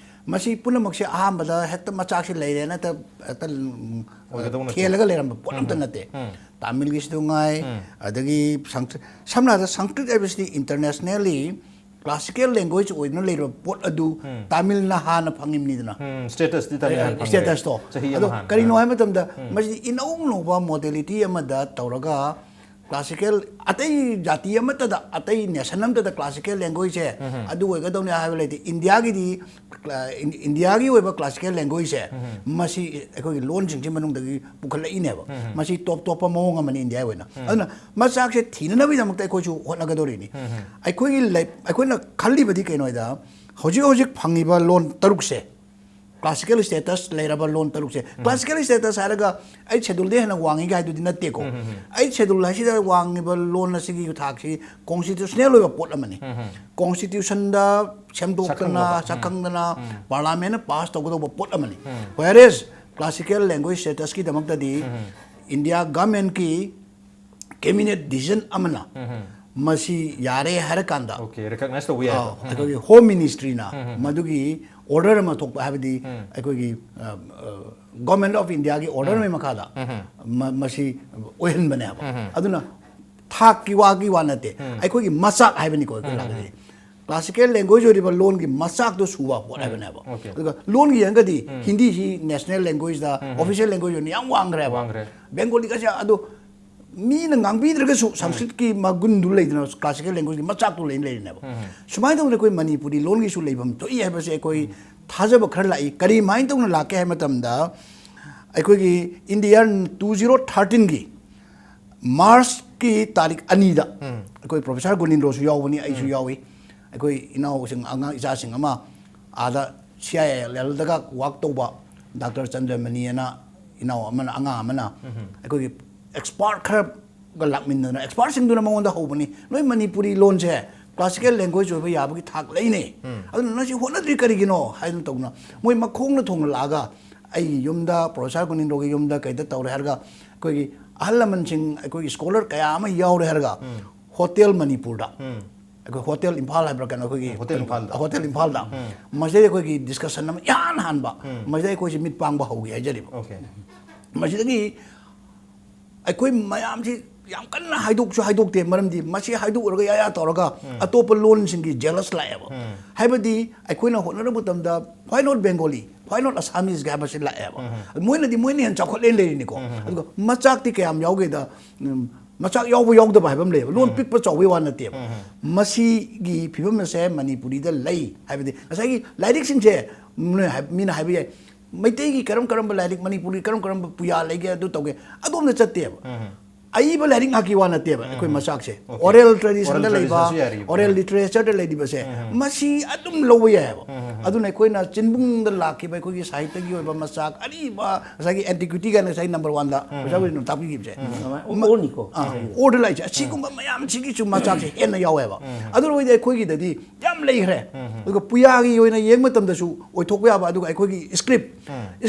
ꯃꯁꯤ ꯄꯨꯝꯅꯃꯛꯁꯦ ꯑꯍꯥꯟꯕꯗ ꯍꯦꯛꯇ ꯃꯆꯥꯛꯁꯤ ꯂꯩꯔꯦꯅ ꯍꯦꯛꯇ ꯍꯦꯛꯇ ꯎꯝ, ꯑꯣꯏꯒꯗꯧꯕ ꯅꯠꯇꯦ꯫ ꯊꯦꯜꯂꯒ ꯂꯩꯔꯝꯕ ꯄꯣꯠ ꯑꯝꯇ ꯅꯠꯇꯦ꯫ ꯇꯥꯃꯤꯜꯒꯤꯁꯤꯗ ꯉꯥꯏ, ꯑꯗꯒꯤ ꯁꯪꯁ- ꯁꯝꯅ ꯍꯥꯏꯔꯕꯗ ꯁꯪꯁꯀ꯭ꯔꯤꯠ ꯍꯥꯏꯕꯁꯤꯗꯤ internationally classical language ꯑꯣꯏꯗꯨꯅ ꯂꯩꯔꯕ ꯄꯣꯠ ꯑꯗꯨ ꯇꯥꯃꯤꯜꯅ ꯍꯥꯟꯅ ꯐꯪꯉꯤꯕꯅꯤꯗꯅ꯫ ꯎꯝ, statusꯇꯤ ꯇꯥꯃꯤꯜ ꯍꯥꯟꯅ ꯐꯪꯉꯦ꯫ statusꯇꯣ꯫ ꯆꯍꯤ ꯑꯗꯣ ꯑꯃ ꯍꯥꯟꯅ꯫ ꯀꯔꯤꯅꯣ ꯍꯥꯏꯕ ꯃꯇꯝꯗ ꯃꯁꯤꯗꯤ ꯏꯅꯧ ꯅꯧꯕ modality ꯑꯃꯗ ꯇꯧꯔꯒ classical, ꯑꯇꯩ ꯖꯥꯇꯤ ꯑꯃꯠꯇꯗ, ꯑꯇꯩ nation ꯑꯃꯠꯇꯗ classical languageꯁꯦ ꯑꯗꯨ ꯑꯣꯏꯒꯗꯧꯅꯦ ꯍꯥꯏꯕ ꯂꯩꯇꯦ꯫ ꯏꯟꯗꯤꯌꯥꯒꯤꯗꯤ ꯀ꯭ꯂꯥ- ꯏꯟ- ꯏꯟꯗꯤꯌꯥꯒꯤ ꯑꯣꯏꯕ classical languageꯁꯦ ꯃꯁꯤ ꯑꯩꯈꯣꯏꯒꯤ ꯂꯣꯟꯁꯤꯡꯁꯤ ꯃꯅꯨꯡꯗꯒꯤ ꯄꯨꯈꯠꯂꯛꯏꯅꯦꯕ꯫ ꯃꯁꯤ ꯇꯣꯞ ꯇꯣꯞꯄ ꯃꯑꯣꯡ ꯑꯃꯅꯤ ꯏꯟꯗꯤꯌꯥꯒꯤ ꯑꯣꯏꯅ꯫ ꯑꯗꯨꯅ ꯃꯆꯥꯛꯁꯦ ꯊꯤꯅꯅꯕꯒꯤꯗꯃꯛꯇ ꯑꯩꯈꯣꯏꯁꯨ ꯍꯣꯠꯅꯒꯗꯧꯔꯤꯅꯤ꯫ ꯑꯩꯈꯣꯏꯒꯤ ꯂꯩ- ꯑꯩꯈꯣꯏꯅ ꯈꯜꯂꯤꯕꯗꯤ ꯀꯩꯅꯣ ꯍꯥꯏꯗ, ꯍꯧꯖꯤꯛ ꯍꯧꯖꯤꯛ ꯐꯪꯉꯤꯕ ꯂꯣꯟ ꯇꯔꯨꯛꯁꯦ, classical status ꯂꯩꯔꯕ ꯂꯣꯟ ꯇꯔꯨꯛꯁꯦ, classical status ꯍꯥꯏꯔꯒ eighth scheduleꯗꯩ ꯍꯦꯟꯅ ꯋꯥꯡꯉꯤꯒ ꯍꯥꯏꯗꯨꯗꯤ ꯅꯠꯇꯦꯀꯣ꯫ Eighth schedule ꯍꯥꯏꯁꯤꯗ ꯋꯥꯡꯉꯤꯕ ꯂꯣꯟ ꯑꯁꯤꯒꯤ ꯊꯥꯛꯁꯤ constitutional ꯑꯣꯏꯕ ꯄꯣꯠ ꯑꯃꯅꯤ꯫ Constitutionꯗ ꯁꯦꯝꯗꯣꯛꯇꯅ, ꯁꯛꯈꯪꯗꯕ꯫ ꯁꯛꯈꯪꯗꯅ, parliamentꯅ pass ꯇꯧꯒꯗꯧꯕ ꯄꯣꯠ ꯑꯃꯅꯤ꯫ Whereas classical language statusꯀꯤꯗꯃꯛꯇꯗꯤ India governmentꯀꯤ cabinet decision ꯑꯃꯅ ꯃꯁꯤ ꯌꯥꯔꯦ ꯍꯥꯏꯔꯀꯥꯟꯗ, Okay, recognize ꯇꯧꯕ ꯌꯥꯏ꯫ ꯑꯥꯎ, ꯑꯩꯈꯣꯏꯒꯤ Home Ministryꯅ ꯃꯗꯨꯒꯤ order ꯑꯃ ꯊꯣꯛꯄ, ꯍꯥꯏꯕꯗꯤ ꯑꯩꯈꯣꯏꯒꯤ ꯑ, ꯑ, Government of Indiaꯒꯤ order ꯑꯃꯒꯤ ꯃꯈꯥꯗ ꯃ- ꯃꯁꯤ ꯑꯣꯏꯍꯟꯕꯅꯦꯕ꯫ ꯑꯗꯨꯅ ꯊꯥꯛꯀꯤ ꯋꯥꯒꯤ ꯋꯥ ꯅꯠꯇꯦ, ꯑꯩꯈꯣꯏꯒꯤ ꯃꯆꯥꯛ ꯍꯥꯏꯕꯅꯤꯀꯣ ꯑꯩꯈꯣꯏ ꯂꯥꯛꯀꯗꯣꯏꯁꯦ꯫ Classical language ꯑꯣꯏꯔꯤꯕ ꯂꯣꯟꯒꯤ ꯃꯆꯥꯛꯇꯣ ꯁꯨꯕ ꯄꯣꯠ ꯍꯥꯏꯕꯅꯦꯕ꯫ Okay. ꯑꯗꯨꯒ ꯂꯣꯟꯒꯤ ꯌꯦꯡꯉꯒꯗꯤ ꯍꯤꯟꯗꯤꯁꯤ national languageꯗ official language ꯑꯣꯏꯅ ꯌꯥꯝ ꯋꯥꯡꯈ꯭ꯔꯦꯕ꯫ ꯋꯥꯡꯈ꯭ꯔꯦ꯫ Bengaliꯒꯁꯦ ꯑꯗꯣ ꯃꯤꯅ ꯉꯥꯡꯕꯤꯗ꯭ꯔꯒꯁꯨ ꯁꯪꯁꯀ꯭ꯔꯤꯠꯀꯤ ꯃꯒꯨꯟꯗꯨ ꯂꯩꯗꯅ, classical languageladyꯒꯤ ꯃꯆꯥꯛꯇꯨ ꯂꯩꯅ ꯂꯩꯔꯤꯅꯦꯕ꯫ ꯁꯨꯃꯥꯏꯅ ꯇꯧꯗꯅ ꯑꯩꯈꯣꯏ ꯃꯅꯤꯄꯨꯔꯤ ꯂꯣꯟꯒꯤꯁꯨ ꯂꯩꯐꯝ ꯊꯣꯛꯏ ꯍꯥꯏꯕꯁꯦ ꯑꯩꯈꯣꯏ ꯊꯥꯖꯕ ꯈꯔ ꯂꯥꯛꯏ꯫ ꯀꯔꯤꯃꯥꯏꯅ ꯇꯧꯅ ꯂꯥꯛꯀꯦ ꯍꯥꯏꯕ ꯃꯇꯝꯗ, ꯑꯩꯈꯣꯏꯒꯤ in the year two zero thirteenꯒꯤ Marchꯀꯤ ꯇꯥꯔꯤꯛ ꯑꯅꯤꯗ ꯑꯩꯈꯣꯏ Professor ꯒꯣꯅꯤꯟꯗ꯭ꯔꯣꯁꯨ ꯌꯥꯎꯕꯅꯤ, ꯑꯩꯁꯨ ꯌꯥꯎꯏ꯫ ꯑꯩꯈꯣꯏ ꯏꯅꯥꯎꯁꯤꯡ, ꯑꯉꯥꯡ ꯏꯆꯥꯁꯤꯡ ꯑꯃ ꯑꯥꯗ C I L Lꯗꯒ work ꯇꯧꯕ Doctor ꯆꯟꯗ꯭ꯔꯃꯅꯤ ꯑꯅ ꯏꯅꯥꯎ ꯑꯃꯅ, ꯑꯉꯥꯡ ꯑꯃꯅ ꯑꯩꯈꯣꯏꯒꯤ expert ꯈꯔꯒ ꯂꯥꯛꯃꯤꯟꯅꯗꯅ, expertꯁꯤꯡꯗꯨꯅ ꯃꯉꯣꯟꯗ ꯍꯧꯕꯅꯤ, "ꯅꯣꯏ ꯃꯅꯤꯄꯨꯔꯤ ꯂꯣꯟꯁꯦ ꯀ꯭ꯂꯥꯁꯤꯀꯦꯜ ꯂꯦꯡꯒ꯭ꯋꯦꯖ ꯑꯣꯏꯕ ꯌꯥꯕꯒꯤ ꯊꯥꯛ ꯂꯩꯅꯦ꯫ ꯑꯗꯨꯅ ꯅꯪꯁꯤ ꯍꯣꯠꯅꯗ꯭ꯔꯤ ꯀꯔꯤꯒꯤꯅꯣ ꯍꯥꯏꯗꯅ ꯇꯧꯗꯅ ꯃꯣꯏ ꯃꯈꯣꯡꯅ ꯊꯣꯡꯅ ꯂꯥꯛꯑꯒ ꯑꯩꯒꯤ ꯌꯨꯝꯗ ꯄ꯭ꯔꯣꯐꯦꯁꯔ ꯒꯣꯅꯤꯟꯗ꯭ꯔꯣꯒꯤ ꯌꯨꯝꯗ ꯀꯩꯗ ꯇꯧꯔꯦ ꯍꯥꯏꯔꯒ ꯑꯩꯈꯣꯏꯒꯤ ꯑꯍꯜ ꯂꯃꯟꯁꯤꯡ ꯑꯩꯈꯣꯏꯒꯤ ꯁ꯭ꯀꯣꯂꯔ ꯀꯌꯥ ꯑꯃ ꯌꯥꯎꯔꯦ ꯍꯥꯏꯔꯒ ꯍꯣꯇꯦꯜ ꯃꯅꯤꯄꯨꯔꯗ ꯑꯩꯈꯣꯏ ꯍꯣꯇꯦꯜ ꯏꯝꯐꯥꯜ ꯍꯥꯏꯕ꯭ꯔꯥ ꯀꯩꯅꯣ ꯑꯩꯈꯣꯏꯒꯤ ꯍꯣꯇꯦꯜ ꯏꯝꯐꯥꯜꯗ꯫ ꯍꯣꯇꯦꯜ ꯏꯝꯐꯥꯜꯗ ꯃꯁꯤꯗꯩꯗ ꯑꯩꯈꯣꯏꯒꯤ ꯗꯤꯁꯀꯁꯟ ꯑꯃ ꯏꯍꯥꯟ ꯍꯥꯟꯕ ꯃꯁꯤꯗ ꯑꯩꯈꯣꯏꯁꯦ ꯃꯤꯠ ꯄꯥꯡꯕ ꯍꯧꯒꯦ ꯍꯥꯏꯖꯔꯤꯕ꯫ ꯑꯣꯀꯦ꯫ ꯃꯁꯤꯗꯒꯤ ꯑꯩꯈꯣꯏ ꯃꯌꯥꯝꯁꯤ ꯌꯥꯝ ꯀꯟꯅ ꯍꯥꯏꯗꯣꯛꯁꯨ ꯍꯥꯏꯗꯣꯛꯇꯦ, ꯃꯔꯝꯗꯤ ꯃꯁꯤ ꯍꯥꯏꯗꯣꯛꯎꯔꯒ ꯌꯥ ꯌꯥ ꯇꯧꯔꯒ ꯑꯇꯣꯞꯄ ꯂꯣꯟꯁꯤꯡꯒꯤ ꯖꯦꯂꯁ ꯂꯥꯛꯑꯦꯕ꯫ ꯍꯥꯏꯕꯗꯤ ꯑꯩꯈꯣꯏꯅ ꯍꯣꯠꯅꯔꯛꯄ ꯃꯇꯝꯗ why not Bengali, why not Assamese ꯀꯥꯏ ꯍꯥꯏꯕꯁꯤ ꯂꯥꯛꯑꯦꯕ꯫ ꯃꯣꯏꯅꯗꯤ ꯃꯣꯏꯅ ꯍꯦꯟꯅ ꯆꯥꯎꯈꯠꯂꯦꯅ ꯂꯩꯔꯤꯅꯤꯀꯣ꯫ ꯑꯗꯨꯒ ꯃꯆꯥꯛꯇꯤ ꯀꯌꯥꯝ ꯌꯥꯎꯒꯦꯗ, ꯎꯝ, ꯃꯆꯥꯛ ꯌꯥꯎꯕ ꯌꯥꯎꯗꯕ ꯍꯥꯏꯕ ꯑꯃ ꯂꯩꯌꯦꯕ꯫ ꯂꯣꯟ ꯄꯤꯛꯄ ꯆꯥꯎꯕꯒꯤ ꯋꯥ ꯅꯠꯇꯦꯕ꯫ ꯃꯁꯤꯒꯤ ꯐꯤꯕꯝ ꯑꯁꯦ ꯃꯅꯤꯄꯨꯔꯤꯗ ꯂꯩ ꯍꯥꯏꯕꯗꯤ ꯉꯁꯥꯏꯒꯤ ꯂꯥꯏꯔꯤꯛꯁꯤꯡꯁꯦ ꯅꯣꯏ ꯍꯥꯏ-, ꯃꯤꯅ ꯍꯥꯏꯕ ꯌꯥꯏ, ꯃꯩꯇꯩꯒꯤ ꯀꯔꯝ ꯀꯔꯝꯕ ꯂꯥꯏꯔꯤꯛ, ꯃꯅꯤꯄꯨꯔꯒꯤ ꯀꯔꯝ ꯀꯔꯝꯕ ꯄꯨꯌꯥ ꯂꯩꯒꯦ, ꯑꯗꯨ ꯇꯧꯒꯦ, ꯑꯗꯣꯝꯗ ꯆꯠꯇꯦꯕ꯫ ꯑꯏꯕ ꯂꯥꯏꯔꯤꯛ ꯉꯥꯛꯀꯤ ꯋꯥ ꯅꯠꯇꯦꯕ ꯑꯩꯈꯣꯏ ꯃꯆꯥꯛꯁꯦ꯫ Okay. Oral tradition Oral ꯗ ꯂꯩꯕ, tradition ꯁꯨ ꯌꯥꯔꯤꯕ꯫ oral literature ꯗ ꯂꯩꯔꯤꯕꯁꯦ, ꯃꯁꯤ ꯑꯗꯨꯝ ꯂꯧꯕ ꯌꯥꯏꯑꯕ꯫ ꯑꯗꯨꯅ ꯑꯩꯈꯣꯏꯅ ꯆꯤꯟꯕꯨꯡꯗ ꯂꯥꯛꯈꯤꯕ ꯑꯩꯈꯣꯏꯒꯤ ꯁꯥꯍꯤꯇ꯭ꯌꯒꯤ ꯑꯣꯏꯕ ꯃꯆꯥꯛ ꯑꯔꯤꯕ, ꯉꯁꯥꯏꯒꯤ antiquity ꯀꯥꯏꯅ ꯉꯁꯥꯏ ꯅꯝꯕꯔ ꯋꯥꯟꯗ ꯑꯣꯖꯥ ꯍꯣꯏꯅ ꯇꯥꯛꯄꯤꯈꯤꯕꯁꯦ, ꯑꯣꯜꯅꯤꯀꯣ꯫ ꯑꯣꯔꯗ ꯂꯥꯛꯏꯁꯦ, ꯑꯁꯤꯒꯨꯝꯕ ꯃꯌꯥꯝꯁꯤꯒꯤꯁꯨ ꯃꯆꯥꯛꯁꯦ ꯍꯦꯟꯅ ꯌꯥꯎꯋꯦꯕ꯫ ꯑꯗꯨ ꯑꯣꯏꯔꯗꯤ ꯑꯩꯈꯣꯏꯒꯤꯗꯗꯤ ꯌꯥꯝ ꯂꯩꯈ꯭ꯔꯦ꯫ ꯑꯗꯨꯒ ꯄꯨꯌꯥꯒꯤ ꯑꯣꯏꯅ ꯌꯦꯡꯕ ꯃꯇꯝꯗꯁꯨ ꯑꯣꯏꯊꯣꯛꯄ ꯌꯥꯕ, ꯑꯗꯨꯒ ꯑꯩꯈꯣꯏꯒꯤ script,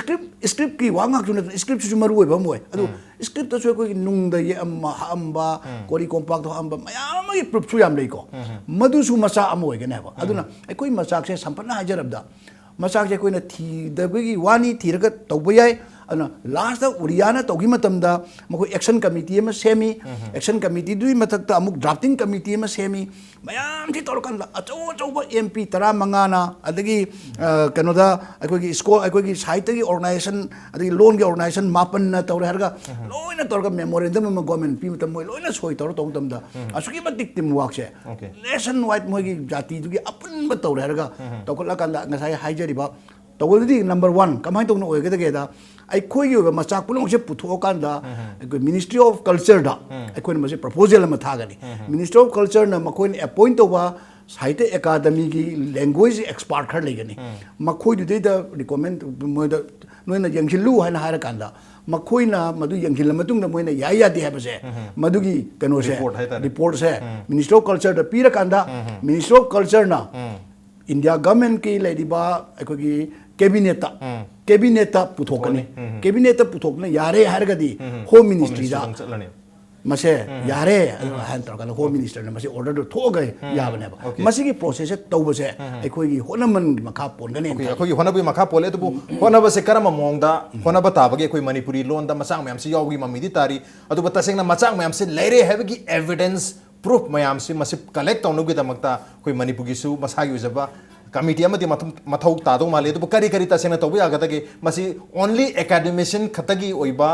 script, script ꯀꯤ ꯋꯥ ꯉꯥꯛꯁꯨ ꯅꯠꯇꯅ script ꯁꯤꯁꯨ ꯃꯔꯨ ꯑꯣꯏꯕ ꯑꯃ ꯑꯣꯏ꯫ ꯑꯗꯨ script ꯇꯁꯨ ꯑꯩꯈꯣꯏꯒꯤ ꯅꯨꯡꯗ ꯌꯦꯛꯑꯝꯕ, ꯍꯛꯑꯝꯕ, ꯀꯣꯔꯤ ꯀꯣꯝꯄꯥꯛꯇ ꯍꯛꯑꯝꯕ ꯃꯌꯥꯝ ꯑꯃꯒꯤ proof ꯁꯨ ꯌꯥꯝ ꯂꯩꯀꯣ꯫ ꯃꯗꯨꯁꯨ ꯃꯆꯥꯛ ꯑꯃ ꯑꯣꯏꯒꯅꯦꯕ꯫ ꯑꯗꯨꯅ ꯑꯩꯈꯣꯏ ꯃꯆꯥꯛꯁꯦ ꯁꯝꯄꯠꯅ ꯍꯥꯏꯖꯔꯕꯗ, ꯃꯆꯥꯛꯁꯦ ꯑꯩꯈꯣꯏꯅ ꯊꯤꯗꯕꯒꯤ ꯋꯥꯅꯤ, ꯊꯤꯔꯒ ꯇꯧꯕ ꯌꯥꯏ꯫ ꯑꯗꯨꯅ last ꯇ ꯎꯔꯤꯌꯥꯅ ꯇꯧꯈꯤꯕ ꯃꯇꯝꯗ ꯃꯈꯣꯏ action committee ꯑꯃ ꯁꯦꯝꯃꯤ꯫ Action committee ꯗꯨꯒꯤ ꯃꯊꯛꯇ ꯑꯃꯨꯛ drafting committee ꯑꯃ ꯁꯦꯝꯃꯤ꯫ ꯃꯌꯥꯝꯁꯤ ꯇꯧꯔꯀꯥꯟꯗ ꯑꯆꯧ ꯑꯆꯧꯕ M P ꯇꯔꯥꯃꯉꯥꯅ, ꯑꯗꯒꯤ, ꯑ, ꯀꯩꯅꯣꯗ ꯑꯩꯈꯣꯏꯒꯤ ꯁ꯭ꯀꯣ-, ꯑꯩꯈꯣꯏꯒꯤ ꯁꯥꯍꯤꯇ꯭ꯌꯒꯤ organization, ꯑꯗꯒꯤ ꯂꯣꯟꯒꯤ organization ꯃꯥꯄꯟꯅ ꯇꯧꯔꯦ ꯍꯥꯏꯔꯒ ꯂꯣꯏꯅ ꯇꯧꯔꯒ memorandum ꯑꯃ government ꯄꯤꯕ ꯃꯇꯝꯗ ꯃꯣꯏ ꯂꯣꯏꯅ ꯁꯣꯏ ꯇꯧꯔ ꯇꯧꯕ ꯃꯇꯝꯗ ꯑꯁꯨꯛꯀꯤ ꯃꯇꯤꯛ team work ꯁꯦ Okay. nation wide ꯃꯣꯏꯒꯤ ꯖꯥꯇꯤꯗꯨꯒꯤ ꯑꯄꯨꯟꯕ ꯇꯧꯔꯦ ꯍꯥꯏꯔꯒ ꯇꯧꯈꯠꯂꯀꯥꯟꯗ ꯉꯁꯥꯏ ꯍꯥꯏꯖꯔꯤꯕ ꯇꯧꯕꯗꯗꯤ number one ꯀꯃꯥꯏꯅ ꯇꯧꯅ ꯑꯣꯏꯒꯗꯒꯦꯗ, ꯑꯩꯈꯣꯏꯒꯤ ꯑꯣꯏꯕ ꯃꯆꯥꯛ ꯄꯨꯝꯅꯃꯛꯁꯦ ꯄꯨꯊꯣꯛꯑꯀꯥꯟꯗ ꯑꯩꯈꯣꯏ Ministry of Culture ꯗ ꯑꯩꯈꯣꯏꯅ ꯃꯁꯤ proposal ꯑꯃ ꯊꯥꯒꯅꯤ꯫ Ministry of Culture ꯅ ꯃꯈꯣꯏꯅ appoint ꯇꯧꯕ ꯁꯥꯍꯤꯇ꯭ꯌ ꯑꯦꯀꯥꯗꯃꯤꯒꯤ language expert ꯈꯔ ꯂꯩꯒꯅꯤ꯫ ꯃꯈꯣꯏꯗꯨꯗꯩꯗ recommend, ꯃꯣꯏꯗ ꯅꯣꯏꯅ ꯌꯦꯡꯁꯤꯜꯂꯨ ꯍꯥꯏꯅ ꯍꯥꯏꯔꯀꯥꯟꯗ ꯃꯈꯣꯏꯅ ꯃꯗꯨ ꯌꯦꯡꯁꯤꯜꯂ ꯃꯇꯨꯡꯗ ꯃꯣꯏꯅ ꯌꯥꯏ ꯌꯥꯗꯦ ꯍꯥꯏꯕꯁꯦ, ꯃꯗꯨꯒꯤ ꯀꯩꯅꯣꯁꯦ, Report ꯍꯥꯏꯇꯥꯔꯦ. Reportꯁꯦ Ministry of Cultureꯗ ꯄꯤꯔꯀꯥꯟꯗ, Ministry of Cultureꯅ India Governmentꯀꯤ ꯂꯩꯔꯤꯕ ꯑꯩꯈꯣꯏꯒꯤ Cabinetꯇ, Cabinetꯇ ꯄꯨꯊꯣꯛꯀꯅꯤ. Cabinetꯇ ꯄꯨꯊꯣꯛꯇꯨꯅ ꯌꯥꯔꯦ ꯍꯥꯏꯔꯒꯗꯤ Home Ministryꯗ Ministryꯗ ꯑꯃꯨꯛ ꯆꯠꯂꯅꯤ. ꯃꯁꯦ ꯌꯥꯔꯦ ꯍꯥꯏꯅ ꯇꯧꯔꯀꯥꯟꯗ Home Ministerꯅ ꯃꯁꯤ orderꯗꯨ ꯊꯣꯛꯑꯒ ꯌꯥꯕꯅꯦꯕ. Okay. ꯃꯁꯤꯒꯤ processꯁꯦ ꯇꯧꯕꯁꯦ ꯑꯩꯈꯣꯏꯒꯤ ꯍꯣꯠꯅꯃꯟꯒꯤ ꯃꯈꯥ ꯄꯣꯟꯒꯅꯤ. Okay, ꯑꯩꯈꯣꯏꯒꯤ ꯍꯣꯠꯅꯕꯒꯤ ꯃꯈꯥ ꯄꯣꯜꯂꯦ, ꯑꯗꯨꯕꯨ ꯍꯣꯠꯅꯕꯁꯦ ꯀꯔꯝꯕ ꯃꯑꯣꯡꯗ ꯍꯣꯠꯅꯕ ꯇꯥꯕꯒꯦ? ꯑꯩꯈꯣꯏ ꯃꯅꯤꯄꯨꯔꯤ ꯂꯣꯟꯗ ꯃꯆꯥꯛ ꯃꯌꯥꯝꯁꯤ ꯌꯥꯎꯕꯒꯤ ꯃꯃꯤꯗꯤ ꯇꯥꯔꯤ, ꯑꯗꯨꯕꯨ ꯇꯁꯦꯡꯅ ꯃꯆꯥꯛ ꯃꯌꯥꯝꯁꯤ ꯂꯩꯔꯦ ꯍꯥꯏꯕꯒꯤ evidence, proof ꯃꯌꯥꯝꯁꯤ ꯃꯁꯤ collect ꯇꯧꯅꯕꯒꯤꯗꯃꯛꯇ ꯑꯩꯈꯣꯏ ꯃꯅꯤꯄꯨꯔꯒꯤꯁꯨ ꯃꯁꯥꯒꯤ ꯑꯣꯏꯖꯕ committee ꯑꯃꯗꯤ ꯃꯊꯧ, ꯃꯊꯧ ꯇꯥꯗꯧ ꯃꯥꯜꯂꯤ꯫ ꯑꯗꯨꯕꯨ ꯀꯔꯤ ꯀꯔꯤ ꯇꯁꯦꯡꯅ ꯇꯧꯕ ꯌꯥꯒꯗꯒꯦ? ꯃꯁꯤ only academician ꯈꯛꯇꯒꯤ ꯑꯣꯏꯕ,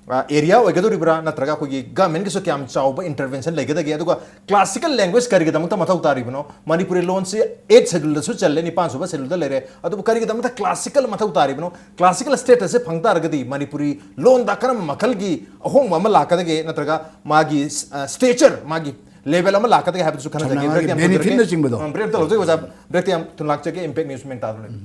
ꯑ, area ꯑꯣꯏꯒꯗꯧꯔꯤꯕ꯭ꯔꯥ, ꯅꯠꯇ꯭ꯔꯒ ꯑꯩꯈꯣꯏꯒꯤ governmentꯀꯤꯁꯨ ꯀꯌꯥꯝ ꯆꯥꯎꯕ intervention ꯂꯩꯒꯗꯒꯦ? ꯑꯗꯨꯒ classical language ꯀꯔꯤꯒꯤꯗꯃꯛꯇ ꯃꯊꯧ ꯇꯥꯔꯤꯕꯅꯣ? ꯃꯅꯤꯄꯨꯔꯤ ꯂꯣꯟꯁꯤ eighth scheduleꯗꯁꯨ ꯆꯜꯂꯦ, ꯅꯤꯄꯥꯟ ꯁꯨꯕ scheduleꯗ ꯂꯩꯔꯦ, ꯑꯗꯨꯕꯨ ꯀꯔꯤꯒꯤꯗꯃꯛꯇ classical ꯃꯊꯧ ꯇꯥꯔꯤꯕꯅꯣ? Classical statusꯁꯦ ꯐꯪ ꯇꯥꯔꯒꯗꯤ ꯃꯅꯤꯄꯨꯔꯤ ꯂꯣꯟꯗ ꯀꯔꯝꯕ ꯃꯈꯜꯒꯤ ꯑꯍꯣꯡꯕ ꯑꯃ ꯂꯥꯛꯀꯗꯒꯦ, ꯅꯠꯇ꯭ꯔꯒ ꯃꯥꯒꯤ, ꯑ, stature, ꯃꯥꯒꯤ level ꯑꯃ ꯂꯥꯛꯀꯗꯒꯦ ꯍꯥꯏꯕꯗꯨꯁꯨ ꯈꯟꯅꯖꯒꯦ꯫ ꯁꯝꯅ ꯍꯥꯏꯔꯕꯗ Break ꯌꯥꯝ ꯊꯝꯖꯔꯒꯦ꯫ Benefitꯅꯆꯤꯡꯕꯗꯣ꯫ ꯎꯝ, break ꯑꯝꯇ ꯂꯧꯖꯩ ꯑꯣꯖꯥ, breakꯇ ꯌꯥꯝ ꯊꯨꯅ ꯂꯥꯛꯆꯒꯦ, impact news ꯃꯦꯟ ꯇꯥꯗꯨꯅ ꯂꯩ꯫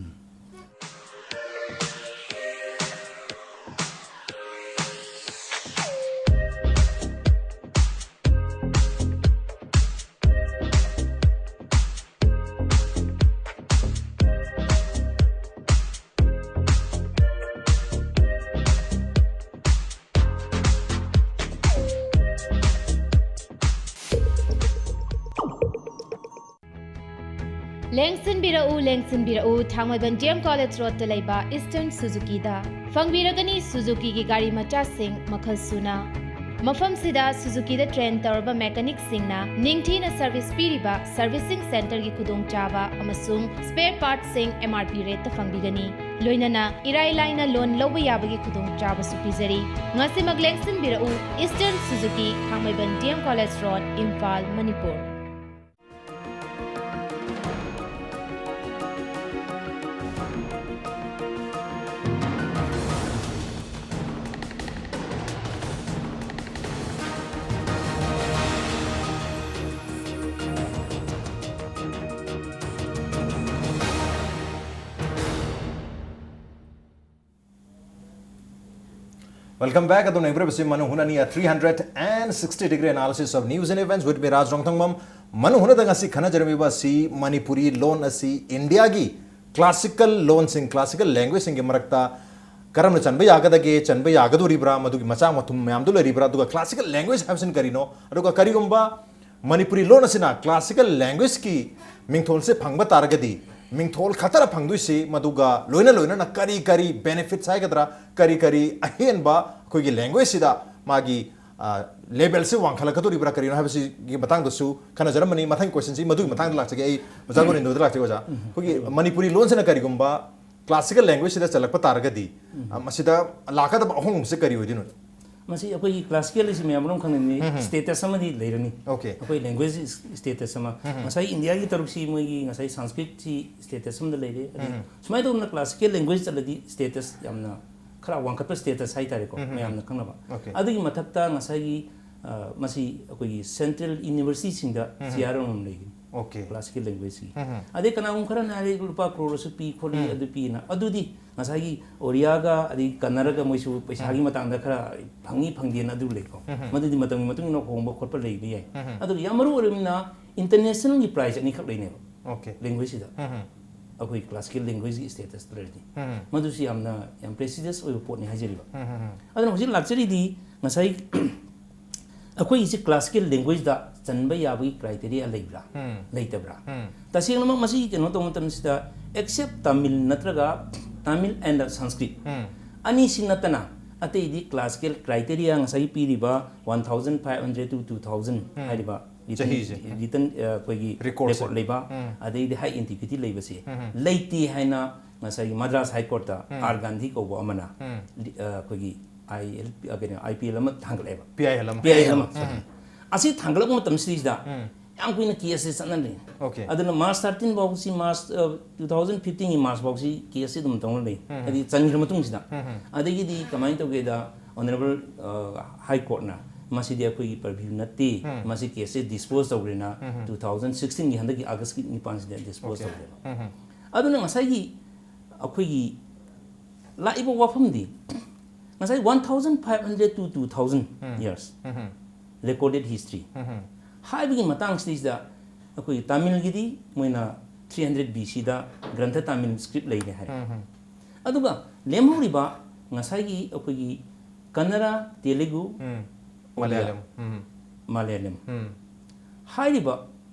ꯂꯦꯡꯁꯤꯟꯕꯤꯔꯛꯎ, ꯂꯦꯡꯁꯤꯟꯕꯤꯔꯛꯎ, ꯊꯥꯡꯃꯩꯕꯟ D M College Roadꯇ ꯂꯩꯕ Eastern Suzukiꯗ꯫ ꯐꯪꯕꯤꯔꯒꯅꯤ Suzukiꯒꯤ ꯒꯥꯔꯤ ꯃꯆꯥꯁꯤꯡ ꯃꯈꯜ ꯁꯨꯅ꯫ ꯃꯐꯝꯁꯤꯗ Suzukiꯗ train ꯇꯧꯔꯕ mechanicꯁꯤꯡꯅ ꯅꯤꯡꯊꯤꯅ service ꯄꯤꯔꯤꯕ servicing centreꯒꯤ ꯈꯨꯗꯣꯡꯆꯥꯕ ꯑꯃꯁꯨꯡ spare partꯁꯤꯡ M R P rateꯇ ꯐꯪꯕꯤꯒꯅꯤ꯫ ꯂꯣꯏꯅꯅ ꯏꯔꯥꯏ ꯂꯥꯏꯅ loan ꯂꯧꯕ ꯌꯥꯕꯒꯤ ꯈꯨꯗꯣꯡꯆꯥꯕꯁꯨ ꯄꯤꯖꯔꯤ꯫ ꯉꯁꯤꯃꯛ ꯂꯦꯡꯁꯤꯟꯕꯤꯔꯛꯎ, Eastern Suzuki, ꯊꯥꯡꯃꯩꯕꯟ D M College Road, Imphal, Manipur. Welcome back. ꯑꯗꯨꯝ ꯌꯦꯡꯕꯤꯔꯕꯁꯤ ꯃꯅꯨꯡ ꯍꯨꯠꯅꯅꯤ, a three hundred and sixty degree analysis of news and events with me, Raj Rongthangmam. ꯃꯅꯨꯡ ꯍꯨꯠꯅꯗ ꯉꯁꯤ ꯈꯟꯅꯖꯔꯝꯃꯤꯕ ꯑꯁꯤ ꯃꯅꯤꯄꯨꯔꯤ ꯂꯣꯟ ꯑꯁꯤ ꯏꯟꯗꯤꯌꯥꯒꯤ classical ꯂꯣꯟꯁꯤꯡ, classical languageꯁꯤꯡꯒꯤ ꯃꯔꯛꯇ ꯀꯔꯝꯅ ꯆꯟꯕ ꯌꯥꯒꯗꯒꯦ, ꯆꯟꯕ ꯌꯥꯒꯗꯣꯔꯤꯕ꯭ꯔꯥ, ꯃꯗꯨꯒꯤ ꯃꯆꯥꯛ ꯃꯊꯨꯝ ꯃꯌꯥꯝꯗꯨ ꯂꯩꯔꯤꯕ꯭ꯔꯥ, ꯑꯗꯨꯒ classical language ꯍꯥꯏꯕꯁꯤꯅ ꯀꯔꯤꯅꯣ, ꯑꯗꯨꯒ ꯀꯔꯤꯒꯨꯝꯕ ꯃꯅꯤꯄꯨꯔꯤ ꯂꯣꯟ ꯑꯁꯤꯅ classical languageꯀꯤ ꯃꯤꯡꯊꯣꯜꯁꯦ ꯐꯪꯕ ꯇꯥꯔꯒꯗꯤ, ꯃꯤꯡꯊꯣꯜ ꯈꯛꯇꯅ ꯐꯪꯗꯣꯏꯁꯤ, ꯃꯗꯨꯒ ꯂꯣꯏꯅ ꯂꯣꯏꯅꯅ ꯀꯔꯤ ꯀꯔꯤ benefits ꯍꯥꯏꯒꯗ꯭ꯔꯥ, ꯀꯔꯤ ꯀꯔꯤ ꯑꯍꯦꯟꯕ ꯑꯩꯈꯣꯏꯒꯤ languageꯁꯤꯗ ꯃꯥꯒꯤ, ꯑ, levelꯁꯤ ꯋꯥꯡꯈꯠꯂꯛꯀꯗꯣꯔꯤꯕ꯭ꯔꯥ, ꯀꯔꯤꯅꯣ ꯍꯥꯏꯕꯁꯤꯒꯤ ꯃꯇꯥꯡꯗꯁꯨ ꯈꯟꯅꯖꯔꯝꯕꯅꯤ꯫ ꯃꯊꯪꯒꯤ questionꯁꯤ ꯃꯗꯨꯒꯤ ꯃꯇꯥꯡꯗ ꯂꯥꯛꯆꯒꯦ꯫ ꯑꯩ ꯑꯣꯖꯥ ꯒꯣꯕꯤꯟꯗꯗ ꯂꯥꯛꯆꯒꯦ, ꯑꯣꯖꯥ꯫ ꯑꯩꯈꯣꯏꯒꯤ ꯃꯅꯤꯄꯨꯔꯤ ꯂꯣꯟꯁꯤꯅ ꯀꯔꯤꯒꯨꯝꯕ classical languageꯁꯤꯗ ꯆꯜꯂꯛꯄ ꯇꯥꯔꯒꯗꯤ, ꯑ, ꯃꯁꯤꯗ ꯂꯥꯛꯀꯗꯕ ꯑꯍꯣꯡꯕꯁꯦ ꯀꯔꯤ ꯑꯣꯏꯗꯣꯏꯅꯣ? ꯃꯁꯤ ꯑꯩꯈꯣꯏꯒꯤ classical ꯑꯁꯤ ꯃꯌꯥꯝ ꯑꯃ ꯈꯪꯅꯤꯡꯉꯤ, status ꯑꯃꯗꯤ ꯂꯩꯔꯅꯤ꯫ Okay. ꯑꯩꯈꯣꯏ language status ꯑꯃ꯫ ꯉꯁꯥꯏ ꯏꯟꯗꯤꯌꯥꯒꯤ ꯇꯔꯨꯛꯁꯤ ꯃꯣꯏꯒꯤ ꯉꯁꯥꯏ Sanskritꯁꯤ status ꯑꯃꯗ ꯂꯩꯔꯦ꯫ ꯑꯗꯨ ꯁꯨꯃꯥꯏꯅ ꯇꯧꯗꯅ classical language ꯆꯠꯂꯗꯤ status ꯌꯥꯝꯅ ꯈꯔ ꯋꯥꯡꯈꯠꯄ status ꯍꯥꯏꯇꯥꯔꯦꯀꯣ, ꯃꯌꯥꯝꯅ ꯈꯪꯅꯕ꯫ Okay. ꯑꯗꯨꯒꯤ ꯃꯊꯛꯇ ꯉꯁꯥꯏꯒꯤ, ꯑ, ꯃꯁꯤ ꯑꯩꯈꯣꯏꯒꯤ central universityꯁꯤꯡꯗ chair ꯑꯃꯃꯝ ꯂꯩꯒꯅꯤ꯫ Okay. Classical languageꯀꯤ꯫ ꯑꯗꯩ ꯀꯅꯥꯒꯨꯝꯕ ꯈꯔꯅ ꯍꯥꯏꯔꯦ ꯂꯨꯄꯥ crore ꯑꯁꯨꯛ ꯄꯤ ꯈꯣꯠꯂꯤ, ꯑꯗꯨ ꯄꯤꯅ꯫ ꯑꯗꯨꯗꯤ ꯉꯁꯥꯏꯒꯤ ꯑꯣꯔꯤꯌꯥꯒ ꯑꯗꯩ ꯀꯟꯅꯔꯒ ꯃꯣꯏꯁꯨ ꯄꯩꯁꯥꯒꯤ ꯃꯇꯥꯡꯗ ꯈꯔ ꯐꯪꯉꯤ ꯐꯪꯗꯦꯅ ꯑꯗꯨ ꯂꯩꯀꯣ꯫ ꯃꯗꯨꯗꯤ ꯃꯇꯝꯒꯤ ꯃꯇꯨꯡ ꯏꯟꯅ ꯍꯣꯡꯕ ꯈꯣꯠꯄ ꯂꯩꯕ ꯌꯥꯏ꯫ ꯑꯗꯨꯒ ꯌꯥꯝ ꯃꯔꯨ ꯑꯣꯏꯔꯕꯅ internationalꯒꯤ prize ꯑꯅꯤꯈꯛ ꯂꯩꯅꯦꯕ꯫ Okay. Languageꯁꯤꯗ꯫ ꯑꯩꯈꯣꯏ classical languageꯀꯤ status ꯂꯩꯔꯗꯤ꯫ ꯃꯗꯨꯁꯨ ꯌꯥꯝꯅ, ꯌꯥꯝ prestigious ꯑꯣꯏꯕ ꯄꯣꯠꯅꯤ ꯍꯥꯏꯖꯔꯤꯕ꯫ ꯑꯗꯨꯅ ꯍꯧꯖꯤꯛ ꯂꯥꯛꯆꯔꯤꯗꯤ ꯉꯁꯥꯏ ꯑꯩꯈꯣꯏꯒꯤꯁꯤ classical languageꯗ ꯆꯟꯕ ꯌꯥꯕꯒꯤ criteria ꯂꯩꯕ꯭ꯔꯥ? ꯂꯩꯇꯕ꯭ꯔꯥ? ꯇꯁꯦꯡꯅꯃꯛ ꯃꯁꯤ ꯀꯩꯅꯣ ꯇꯧꯕ ꯃꯇꯝꯁꯤꯗ, except Tamil ꯅꯠꯇ꯭ꯔꯒ Tamil and Sanskrit ꯑꯅꯤꯁꯤ ꯅꯠꯇꯅ ꯑꯇꯩꯗꯤ classical criteria ꯉꯁꯥꯏꯒꯤ ꯄꯤꯔꯤꯕ one thousand five hundred to two thousand ꯍꯥꯏꯔꯤꯕ written, ꯆꯍꯤꯁꯦ꯫ Written, ꯑ, ꯑꯩꯈꯣꯏꯒꯤ recordꯁꯦ꯫ Record ꯂꯩꯕ, ꯑꯗꯩꯗꯤ high antiquity ꯂꯩꯕꯁꯦ ꯂꯩꯇꯦ ꯍꯥꯏꯅ ꯉꯁꯥꯏꯒꯤ Madras High Courtꯇ ꯑꯥꯔ ꯒꯥꯟꯙꯤ ꯀꯧꯕ ꯑꯃꯅ, ꯂꯤ-, ꯑ, ꯑꯩꯈꯣꯏꯒꯤ IL, ꯑ, ꯀꯩꯅꯣ, IPL ꯑꯃ ꯊꯥꯡꯒꯠꯂꯛꯑꯦꯕ꯫ PIL ꯑꯃ꯫ PIL ꯑꯃ꯫ ꯑꯁꯤ ꯊꯥꯡꯒꯠꯂꯛꯄ ꯃꯇꯝꯁꯤꯗꯩꯁꯤꯗ ꯌꯥꯝ ꯀꯨꯏꯅ case ꯁꯦ ꯆꯠꯅꯗ꯭ꯔꯤ꯫ Okay. ꯑꯗꯨꯅ March thirteen ꯐꯥꯎꯕꯁꯤ, March, ꯑ, two thousand fifteenꯒꯤ March ꯐꯥꯎꯁꯤ case ꯁꯤ ꯑꯗꯨꯝ ꯇꯧꯅ ꯂꯩ꯫ ꯍꯥꯏꯗꯤ ꯆꯟꯈ꯭ꯔ ꯃꯇꯨꯡꯁꯤꯗ꯫ ꯑꯗꯒꯤꯗꯤ ꯀꯃꯥꯏꯅ ꯇꯧꯒꯦꯗ, Honourable, ꯑ, High Courtꯅ ꯃꯁꯤꯗꯤ ꯑꯩꯈꯣꯏꯒꯤ purview ꯅꯠꯇꯦ, ꯃꯁꯤ case ꯁꯦ dispose ꯇꯧꯈ꯭ꯔꯦꯅ two thousand sixteenꯒꯤ ꯍꯟꯗꯛꯀꯤ Augustꯀꯤ ꯅꯤꯄꯥꯟꯁꯤꯗ dispose Okay. ꯇꯧꯈ꯭ꯔꯦꯕ꯫ ꯑꯗꯨꯅ ꯉꯁꯥꯏꯒꯤ ꯑꯩꯈꯣꯏꯒꯤ ꯂꯥꯛꯏꯕ ꯋꯥꯐꯝꯗꯤ ꯉꯁꯥꯏ one thousand five hundred to two thousand um. years um. recorded history ꯎꯝ. ꯍꯥꯏꯕꯒꯤ ꯃꯇꯥꯡꯁꯤꯗꯩꯁꯤꯗ ꯑꯩꯈꯣꯏ ꯇꯥꯃꯤꯜꯒꯤꯗꯤ ꯃꯣꯏꯅ three hundred B C ꯗ ꯒ꯭ꯔꯟꯊ ꯇꯥꯃꯤꯜ ꯁ꯭ꯀ꯭ꯔꯤꯞ ꯂꯩꯔꯦ ꯍꯥꯏꯔꯦ꯫ ꯎꯝ. ꯑꯗꯨꯒ ꯂꯦꯝꯍꯧꯔꯤꯕ ꯉꯁꯥꯏꯒꯤ ꯑꯩꯈꯣꯏꯒꯤ ꯀꯟꯅꯔ, ꯇꯦꯂꯨꯒꯨ, ꯎꯝ. ꯑꯣꯔꯤꯌꯥ, ꯃꯂꯌꯥꯂꯝ. ꯎꯝ. ꯃꯂꯌꯥꯂꯝ ꯎꯝ. ꯍꯥꯏꯔꯤꯕ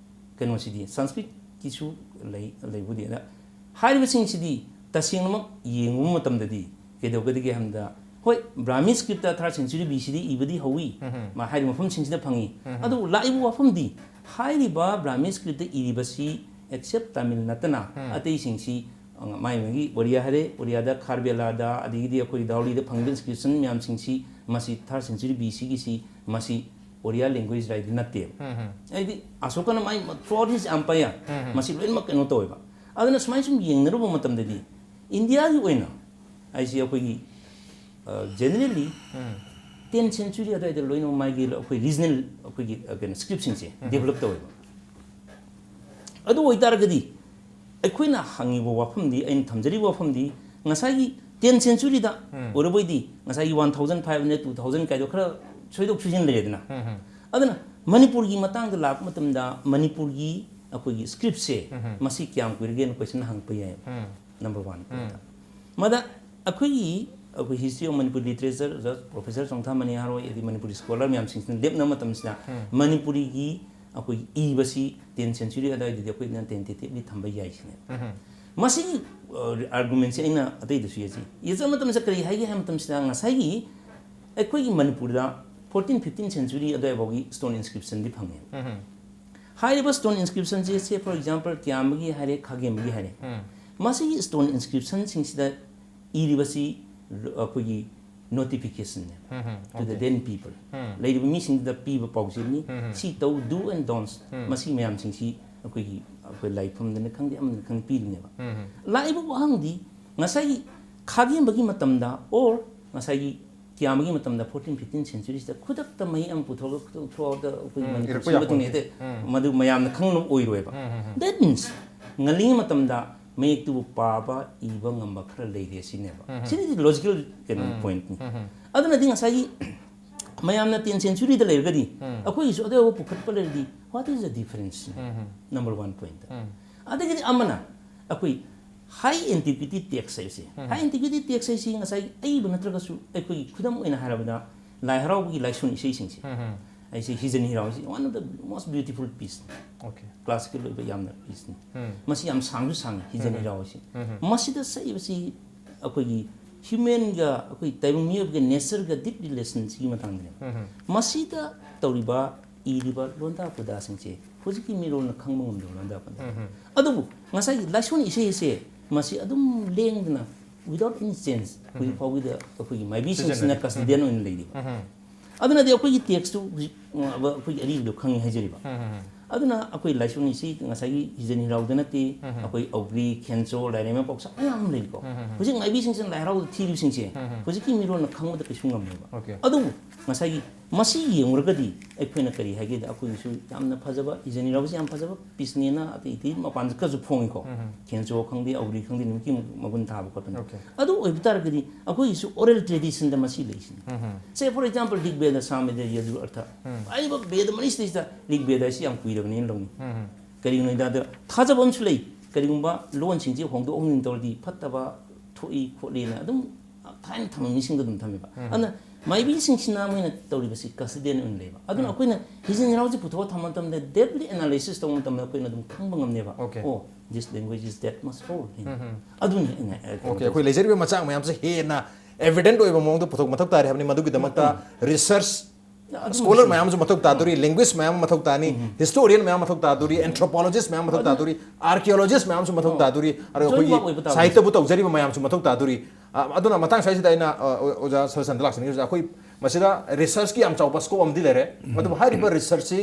ꯀꯩꯅꯣꯁꯤꯗꯤ ꯁꯪꯁꯀ꯭ꯔꯤꯠꯀꯤꯁꯨ ꯂꯩ, ꯂꯩꯕꯨꯗꯤ꯫ ꯑꯗ ꯍꯥꯏꯔꯤꯕꯁꯤꯡꯁꯤꯗꯤ ꯇꯁꯦꯡꯅꯃꯛ ꯌꯦꯡꯉꯨꯕ ꯃꯇꯝꯗꯗꯤ ꯀꯩꯗꯧꯒꯗꯒꯦ ꯍꯥꯏꯕꯗ, ꯍꯣꯏ, ꯕ꯭ꯔꯥꯍꯃꯤ ꯁ꯭ꯀ꯭ꯔꯤꯞꯇ third century B C ꯗ ꯏꯕꯗꯤ ꯍꯧꯋꯤ, ꯎꯝ. ꯃꯥ ꯍꯥꯏꯔꯤꯕ ꯃꯐꯝꯁꯤꯡꯁꯤꯗ ꯐꯪꯉꯤ꯫ ꯎꯝ. ꯑꯗꯨꯕꯨ ꯂꯥꯛꯏꯕ ꯋꯥꯐꯝꯗꯤ ꯍꯥꯏꯔꯤꯕ ꯕ꯭ꯔꯥꯍꯃꯤ ꯁ꯭ꯀ꯭ꯔꯤꯞꯇ ꯏꯔꯤꯕꯁꯤ except ꯇꯥꯃꯤꯜ ꯅꯠꯇꯅ ꯎꯝ. ꯑꯇꯩꯁꯤꯡꯁꯤ, ꯑ, ꯃꯥꯏ ꯃꯥꯒꯤ ꯑꯣꯔꯤꯌꯥ ꯍꯥꯏꯔꯦ, ꯑꯣꯔꯤꯌꯥꯗ ꯈꯥꯔꯕꯦꯂꯥꯗ, ꯑꯗꯒꯤꯗꯤ ꯑꯩꯈꯣꯏ ꯗꯥꯎꯂꯤꯗ ꯐꯪꯉꯤꯕ inscription ꯃꯌꯥꯝꯁꯤꯡꯁꯤ ꯃꯁꯤ third century B C ꯒꯤꯁꯤ ꯃꯁꯤ ꯑꯣꯔꯤꯌꯥ language ꯗꯤ ꯅꯠꯇꯦꯕ꯫ ꯎꯝ. ꯍꯥꯏꯗꯤ ꯑꯁꯣꯀꯅ ꯃꯥꯏ throughout his empire ꯎꯝ. ꯃꯁꯤ ꯂꯣꯏꯅꯃꯛ ꯀꯩꯅꯣ ꯇꯧꯋꯦꯕ꯫ ꯑꯗꯨꯅ ꯁꯨꯃꯥꯏꯅ ꯁꯨꯝ ꯌꯦꯡꯅꯔꯨꯕ ꯃꯇꯝꯗꯗꯤ ꯏꯟꯗꯤꯌꯥꯒꯤ ꯑꯣꯏꯅ ꯑꯩꯁꯤ ꯑꯩꯈꯣꯏꯒꯤ generally ꯎꯝ. ten century ꯑꯗꯨꯋꯥꯏꯗ ꯂꯣꯏꯅꯃꯛ ꯃꯥꯒꯤ ꯑꯩꯈꯣꯏ regional ꯑꯩꯈꯣꯏꯒꯤ, ꯑ, ꯀꯩꯅꯣ script ꯁꯤꯡꯁꯦ ꯎꯝ. develop ꯇꯧꯋꯦꯕ꯫ ꯑꯗꯨ ꯑꯣꯏꯇꯥꯔꯒꯗꯤ ꯑꯩꯈꯣꯏꯅ ꯍꯪꯉꯤꯕ ꯋꯥꯐꯝꯗꯤ, ꯑꯩꯅ ꯊꯝꯖꯔꯤꯕ ꯋꯥꯐꯝꯗꯤ ꯉꯁꯥꯏꯒꯤ ten century ꯗ ꯎꯝ. ꯑꯣꯏꯔꯕꯣꯏꯗꯤ ꯉꯁꯥꯏꯒꯤ one thousand five hundred, two thousand ꯀꯥꯏꯗꯣ ꯈꯔ ꯁꯣꯏꯗꯣꯛ ꯁꯣꯏꯖꯤꯟ ꯂꯩꯔꯦꯗꯅ꯫ ꯎꯝ. ꯑꯗꯨꯅ ꯃꯅꯤꯄꯨꯔꯒꯤ ꯃꯇꯥꯡꯗ ꯂꯥꯛꯄ ꯃꯇꯝꯗ ꯃꯅꯤꯄꯨꯔꯒꯤ ꯑꯩꯈꯣꯏꯒꯤ script ꯁꯦ ꯎꯝ. ꯃꯁꯤ ꯀꯌꯥꯝ ꯀꯨꯏꯔꯒꯦꯅ question ꯍꯪꯉꯛꯄ ꯌꯥꯏ꯫ ꯎꯝ. Number one꯫ ꯎꯝ. ꯃꯗ ꯑꯩꯈꯣꯏꯒꯤ, ꯑꯩꯈꯣꯏ History of Manipuri Literature the professor ꯆꯣꯡꯊꯥꯃꯅꯤ ꯍꯥꯔꯣꯏ, ꯑꯗꯩ ꯃꯅꯤꯄꯨꯔꯤ scholar ꯃꯌꯥꯝꯁꯤꯡꯁꯤꯅ ꯂꯦꯞꯅꯕ ꯃꯇꯝꯁꯤꯗ ꯎꯝ. ꯃꯅꯤꯄꯨꯔꯤꯒꯤ ꯑꯩꯈꯣꯏꯒꯤ ꯏꯕꯁꯤ ten century ꯑꯗꯨꯋꯥꯏꯗꯗꯤ ꯑꯩꯈꯣꯏꯅ tentatively ꯊꯝꯕ ꯌꯥꯏ ꯁꯤꯅꯦ꯫ ꯎꯝ. ꯃꯁꯤꯒꯤ, ꯑ, argument ꯁꯦ ꯑꯩꯅ ꯑꯇꯩꯗꯁꯨ ꯌꯦꯠꯆꯩ꯫ ꯌꯦꯠꯆꯕ ꯃꯇꯝꯁꯤꯗ ꯀꯔꯤ ꯍꯥꯏꯒꯦ ꯍꯥꯏꯕ ꯃꯇꯝꯁꯤꯗ ꯉꯁꯥꯏꯒꯤ ꯑꯩꯈꯣꯏꯒꯤ ꯃꯅꯤꯄꯨꯔꯗ fourteen, fifteen century ꯑꯗꯨꯋꯥꯏꯐꯥꯎꯒꯤ stone inscription ꯗꯤ ꯐꯪꯉꯦ꯫ ꯎꯝ. ꯍꯥꯏꯔꯤꯕ stone inscription say, say for example, ꯀꯤꯌꯥꯝꯕꯒꯤ ꯍꯥꯏꯔꯦ, ꯈꯥꯒꯦꯝꯕꯒꯤ ꯍꯥꯏꯔꯦ, ꯎꯝ. ꯃꯁꯤꯒꯤ stone inscription ꯁꯤꯡꯁꯤꯗ ꯏꯔꯤꯕꯁꯤ ꯑꯩꯈꯣꯏꯒꯤ notification ꯅꯦ ꯎꯝ. to the Okay. then people꯫ ꯎꯝ. ꯂꯩꯔꯤꯕ ꯃꯤꯁꯤꯡꯗꯨꯗ ꯄꯤꯕ ꯄꯥꯎꯖꯦꯜꯅꯤ꯫ ꯎꯝ. ꯁꯤ ꯇꯧ, do and don'ts꯫ ꯎꯝ. ꯃꯁꯤ ꯃꯌꯥꯝꯁꯤꯡꯁꯤ ꯑꯩꯈꯣꯏꯒꯤ, ꯑꯩꯈꯣꯏ ꯂꯥꯏꯐꯝꯗꯅ ꯈꯪꯗꯦ, ꯑꯃꯗꯅ ꯈꯪꯗꯦ ꯄꯤꯔꯤꯅꯦꯕ꯫ ꯎꯝ. ꯂꯥꯛꯏꯕ ꯋꯥꯍꯪꯗꯤ ꯉꯁꯥꯏꯒꯤ ꯈꯥꯒꯦꯝꯕꯒꯤ ꯃꯇꯝꯗ or ꯉꯁꯥꯏꯒꯤ ꯀꯤꯌꯥꯝꯕꯒꯤ ꯃꯇꯝꯗ fourteen, fifteen century ꯁꯤꯗ ꯈꯨꯗꯛꯇ ꯃꯍꯩ ꯑꯃ ꯄꯨꯊꯣꯛꯑꯒ throughout the ꯑꯩꯈꯣꯏꯒꯤ ꯎꯝ, ꯃꯅꯤꯄꯨꯔ ꯏꯔꯛꯄ ꯁꯤꯟꯕ ꯊꯨꯡꯅ ꯌꯥꯄꯣꯟꯇꯦ꯫ ꯍꯦꯛꯇ ꯎꯝ. ꯃꯗꯨ ꯃꯌꯥꯝꯅ ꯈꯪꯅꯕ ꯑꯣꯏꯔꯣꯏꯕ꯫ ꯎꯝ, ꯎꯝ, ꯎꯝ. That means ꯉꯜꯂꯤꯉꯩ ꯃꯇꯝꯗ ꯃꯌꯦꯛꯇꯨꯕꯨ ꯄꯥꯕ ꯏꯕ ꯉꯝꯕ ꯈꯔ ꯂꯩꯔꯦ ꯁꯤꯅꯦꯕ꯫ ꯁꯤꯗꯤ ꯂꯣꯖꯤꯀꯦꯜ ꯀꯩꯅꯣ ꯄꯣꯏꯟꯠꯅꯤ꯫ ꯑꯗꯨꯅꯗꯤ ꯉꯁꯥꯏꯒꯤ ꯃꯌꯥꯝꯅ ꯇꯦꯟ ꯁꯦꯟꯆꯨꯔꯤꯗ ꯂꯩꯔꯒꯗꯤ ꯑꯩꯈꯣꯏꯒꯤꯁꯨ ꯑꯗꯨꯒꯨꯝꯕ ꯄꯨꯈꯠꯄ ꯂꯩꯔꯗꯤ what is the difference? Number one point꯫ ꯑꯗꯒꯤꯗꯤ ꯑꯃꯅ ꯑꯩꯈꯣꯏ ꯍꯥꯏ ꯑꯦꯟꯇꯤꯀ꯭ꯋꯤꯇꯤ ꯇꯦꯛꯁ ꯍꯥꯏꯕꯁꯦ, ꯍꯥꯏ ꯑꯦꯟꯇꯤꯀ꯭ꯋꯤꯇꯤ ꯇꯦꯛꯁ ꯍꯥꯏꯁꯤ ꯉꯁꯥꯏꯒꯤ ꯑꯏꯕ ꯅꯠꯇ꯭ꯔꯒꯁꯨ ꯑꯩꯈꯣꯏꯒꯤ ꯈꯨꯗꯝ ꯑꯣꯏꯅ ꯍꯥꯏꯔꯕꯗ ꯂꯥꯏ ꯍꯔꯥꯎꯕꯒꯤ ꯂꯥꯏꯁꯣꯟ ꯏꯁꯩꯁꯤꯡꯁꯦ, ꯑꯩꯁꯦ ꯍꯤꯖꯟ ꯍꯤꯔꯥꯎꯁꯤ one of the most beautiful piece, Okay. classical ꯑꯣꯏꯕ ꯌꯥꯝꯅ pieceꯅꯤ꯫ ꯎꯝ. ꯃꯁꯤ ꯌꯥꯝ ꯁꯥꯡꯁꯨ ꯁꯥꯡꯉꯤ ꯍꯤꯖꯟ ꯍꯤꯔꯥꯎꯁꯤ꯫ ꯃꯁꯤꯗ ꯁꯛꯏꯕꯁꯤ ꯑꯩꯈꯣꯏꯒꯤ humanꯒ ꯑꯩꯈꯣꯏ ꯇꯥꯏꯕꯪ ꯃꯤꯑꯣꯏꯕꯒꯤ natureꯒ deep relationꯁꯤꯒꯤ ꯃꯇꯥꯡꯗꯅꯦꯕ꯫ ꯃꯁꯤꯗ ꯇꯧꯔꯤꯕ ꯏꯔꯤꯕ ꯂꯣꯟꯗꯥ ꯄꯨꯗꯥꯁꯤꯡꯁꯦ ꯍꯧꯖꯤꯛꯀꯤ ꯃꯤꯔꯣꯜꯅ ꯈꯪꯕ ꯉꯝꯗꯕ ꯂꯣꯟꯗꯥ ꯄꯨꯗꯥ꯫ ꯑꯗꯨꯕꯨ ꯉꯁꯥꯏꯒꯤ ꯂꯥꯏꯁꯣꯟ ꯏꯁꯩ ꯑꯁꯦ ꯃꯁꯤ ꯑꯗꯨꯝ ꯂꯦꯡꯗꯅ without any change ꯍꯧꯖꯤꯛ ꯐꯥꯎꯒꯤꯗ ꯑꯩꯈꯣꯏꯒꯤ ꯃꯥꯏꯕꯤꯁꯤꯡꯁꯤꯅ custodian ꯑꯣꯏꯅ ꯂꯩꯔꯤꯕ꯫ ꯑꯗꯨꯅꯗꯤ ꯑꯩꯈꯣꯏꯒꯤ ꯇꯦꯛꯁꯇꯨ ꯍꯧꯖꯤꯛ ꯑꯩꯈꯣꯏꯒꯤ ꯑꯔꯤꯕꯗꯣ ꯈꯪꯉꯤ ꯍꯥꯏꯖꯔꯤꯕ꯫ ꯑꯗꯨꯅ ꯑꯩꯈꯣꯏ ꯂꯥꯏꯁꯣꯟ ꯏꯁꯩ ꯉꯁꯥꯏꯒꯤ ꯍꯤꯖꯟ ꯍꯤꯔꯥꯎꯗ ꯅꯠꯇꯦ, ꯑꯩꯈꯣꯏ ꯑꯧꯒ꯭ꯔꯤ, ꯈꯦꯟꯆꯣ, ꯂꯥꯏꯔꯦꯝꯕ ꯄꯥꯎꯁꯥ ꯃꯌꯥꯝ ꯑꯃ ꯂꯩꯀꯣ꯫ ꯍꯧꯖꯤꯛ ꯃꯥꯏꯕꯤꯁꯤꯡꯁꯤꯅ ꯂꯥꯏ ꯍꯔꯥꯎꯗ ꯊꯤꯔꯤꯕꯁꯤꯡꯁꯦ ꯍꯧꯖꯤꯛꯀꯤ ꯃꯤꯔꯣꯜꯅ ꯈꯪꯕꯗ ꯀꯩꯁꯨ ꯉꯝꯃꯣꯏꯕ꯫ Okay. ꯑꯗꯨꯕꯨ ꯉꯁꯥꯏꯒꯤ ꯃꯁꯤ ꯌꯦꯡꯉꯨꯔꯒꯗꯤ ꯑꯩꯈꯣꯏꯅ ꯀꯔꯤ ꯍꯥꯏꯒꯦꯗ ꯑꯩꯈꯣꯏꯒꯤꯁꯨ ꯌꯥꯝꯅ ꯐꯖꯕ ꯍꯤꯖꯟ ꯍꯤꯔꯥꯎꯁꯤ ꯌꯥꯝ ꯐꯖꯕ ꯄꯤꯁꯅꯦꯅ ꯑꯇꯩ ꯑꯇꯩ ꯃꯄꯥꯟꯗ ꯈꯔꯁꯨ ꯐꯣꯡꯉꯤꯀꯣ꯫ ꯈꯦꯟꯆꯣ ꯈꯪꯗꯦ, ꯑꯧꯒ꯭ꯔꯤ ꯈꯪꯗꯦ, ꯅꯨꯃꯤꯠꯀꯤ ꯃꯒꯨꯟ ꯊꯥꯕ ꯈꯣꯠꯄꯅ꯫ Okay. ꯑꯗꯨ ꯑꯣꯏꯕ ꯇꯥꯔꯒꯗꯤ ꯑꯩꯈꯣꯏꯒꯤꯁꯨ oral traditionꯗ ꯃꯁꯤ ꯂꯩꯁꯤꯅꯤ꯫ Say for example Rig Veda, Sama Veda, Yajur ꯑꯔꯊ ꯍꯥꯏꯔꯤꯕ ꯕꯦꯗ ꯃꯔꯤꯁꯤꯗꯩꯁꯤꯗ ꯔꯤꯛ ꯕꯦꯗ ꯍꯥꯏꯁꯤ ꯌꯥꯝ ꯀꯨꯏꯔꯕꯅꯤꯅ ꯂꯧꯅꯤ꯫ ꯀꯔꯤꯒꯤꯅꯣ ꯍꯥꯏ ꯇꯥꯔꯗꯤ ꯊꯥꯖꯕ ꯑꯃꯁꯨ ꯂꯩ, ꯀꯔꯤꯒꯨꯝꯕ ꯂꯣꯟꯁꯤꯡꯁꯤ ꯍꯣꯡꯗꯣꯛ ꯍꯣꯡꯖꯤꯟ ꯇꯧꯔꯗꯤ ꯐꯠꯇꯕ ꯊꯣꯛꯏ ꯈꯣꯠꯂꯤꯅ ꯑꯗꯨꯝ ꯊꯥꯏꯅ ꯊꯝꯕ ꯃꯤꯁꯤꯡꯗ ꯑꯗꯨꯝ ꯊꯝꯃꯦꯕ꯫ ꯑꯗꯨꯅ ꯃꯥꯏꯕꯤꯁꯤꯡꯁꯤꯅ ꯃꯣꯏꯅ ꯇꯧꯔꯤꯕꯁꯤ custodian ꯑꯣꯏꯅ ꯂꯩꯕ꯫ ꯑꯗꯨꯅ ꯑꯩꯈꯣꯏꯅ ꯍꯤꯖꯟ ꯍꯤꯔꯥꯎꯁꯤ ꯄꯨꯊꯣꯛꯑ ꯊꯝꯕ ꯃꯇꯝꯗ deeply analysis ꯇꯧꯕ ꯃꯇꯝꯗ ꯑꯩꯈꯣꯏꯅ ꯑꯗꯨꯝ ꯈꯪꯕ ꯉꯝꯅꯦꯕ꯫ Okay. Oh, this language is that much old ꯍꯥꯏꯅ꯫ ꯑꯗꯨꯅꯤ ꯑꯩꯅ, ꯑ, ꯀꯩꯅꯣ Okay, ꯑꯩꯈꯣꯏ ꯂꯩꯖꯔꯤꯕ ꯃꯆꯥꯛ ꯃꯌꯥꯝꯁꯦ ꯍꯦꯟꯅ evident ꯑꯣꯏꯕ ꯃꯑꯣꯡꯗ ꯄꯨꯊꯣꯛ ꯃꯊꯧ ꯇꯥꯔꯦ ꯍꯥꯏꯕꯅꯤ꯫ ꯃꯗꯨꯒꯤꯗꯃꯛꯇ research ꯑꯗꯨꯝ scholar ꯁꯤ- ꯃꯌꯥꯝꯁꯨ ꯃꯊꯧ ꯇꯥꯗꯣꯔꯤ, linguist ꯃꯌꯥꯝ ꯑꯃ ꯃꯊꯧ ꯇꯥꯅꯤ, historian ꯃꯌꯥꯝ ꯃꯊꯧ ꯇꯥꯗꯣꯔꯤ, anthropologist ꯃꯌꯥꯝ ꯃꯊꯧ ꯑꯗꯨ- ꯇꯥꯗꯣꯔꯤ, archaeologist ꯃꯌꯥꯝꯁꯨ ꯃꯊꯧ ꯑꯣ꯫ ꯇꯥꯗꯣꯔꯤ꯫ ꯑꯗꯨꯒ ꯑꯩꯈꯣꯏꯒꯤ ꯑꯣꯏꯕ ꯇꯥꯕꯅꯤ꯫ ꯁꯥꯍꯤꯇ꯭ꯌꯕꯨ ꯇꯧꯖꯔꯤꯕ ꯃꯌꯥꯝꯁꯨ ꯃꯊꯧ ꯇꯥꯗꯣꯔꯤ꯫ ꯑ, ꯑꯗꯨꯅ ꯃꯇꯥꯡ ꯁ꯭ꯋꯥꯏꯁꯤꯗ ꯑꯩꯅ, ꯑ, ꯑꯣꯖꯥ ꯁꯔꯆꯟꯗ ꯂꯥꯛꯆꯅꯤꯡꯉꯤꯁꯦ, ꯑꯩꯈꯣꯏ ꯃꯁꯤꯗ researchꯀꯤ ꯌꯥꯝ ꯆꯥꯎꯕ scope ꯑꯃꯗꯤ ꯂꯩꯔꯦ꯫ ꯑꯗꯨꯕꯨ ꯍꯥꯏꯔꯤꯕ researchꯁꯤ,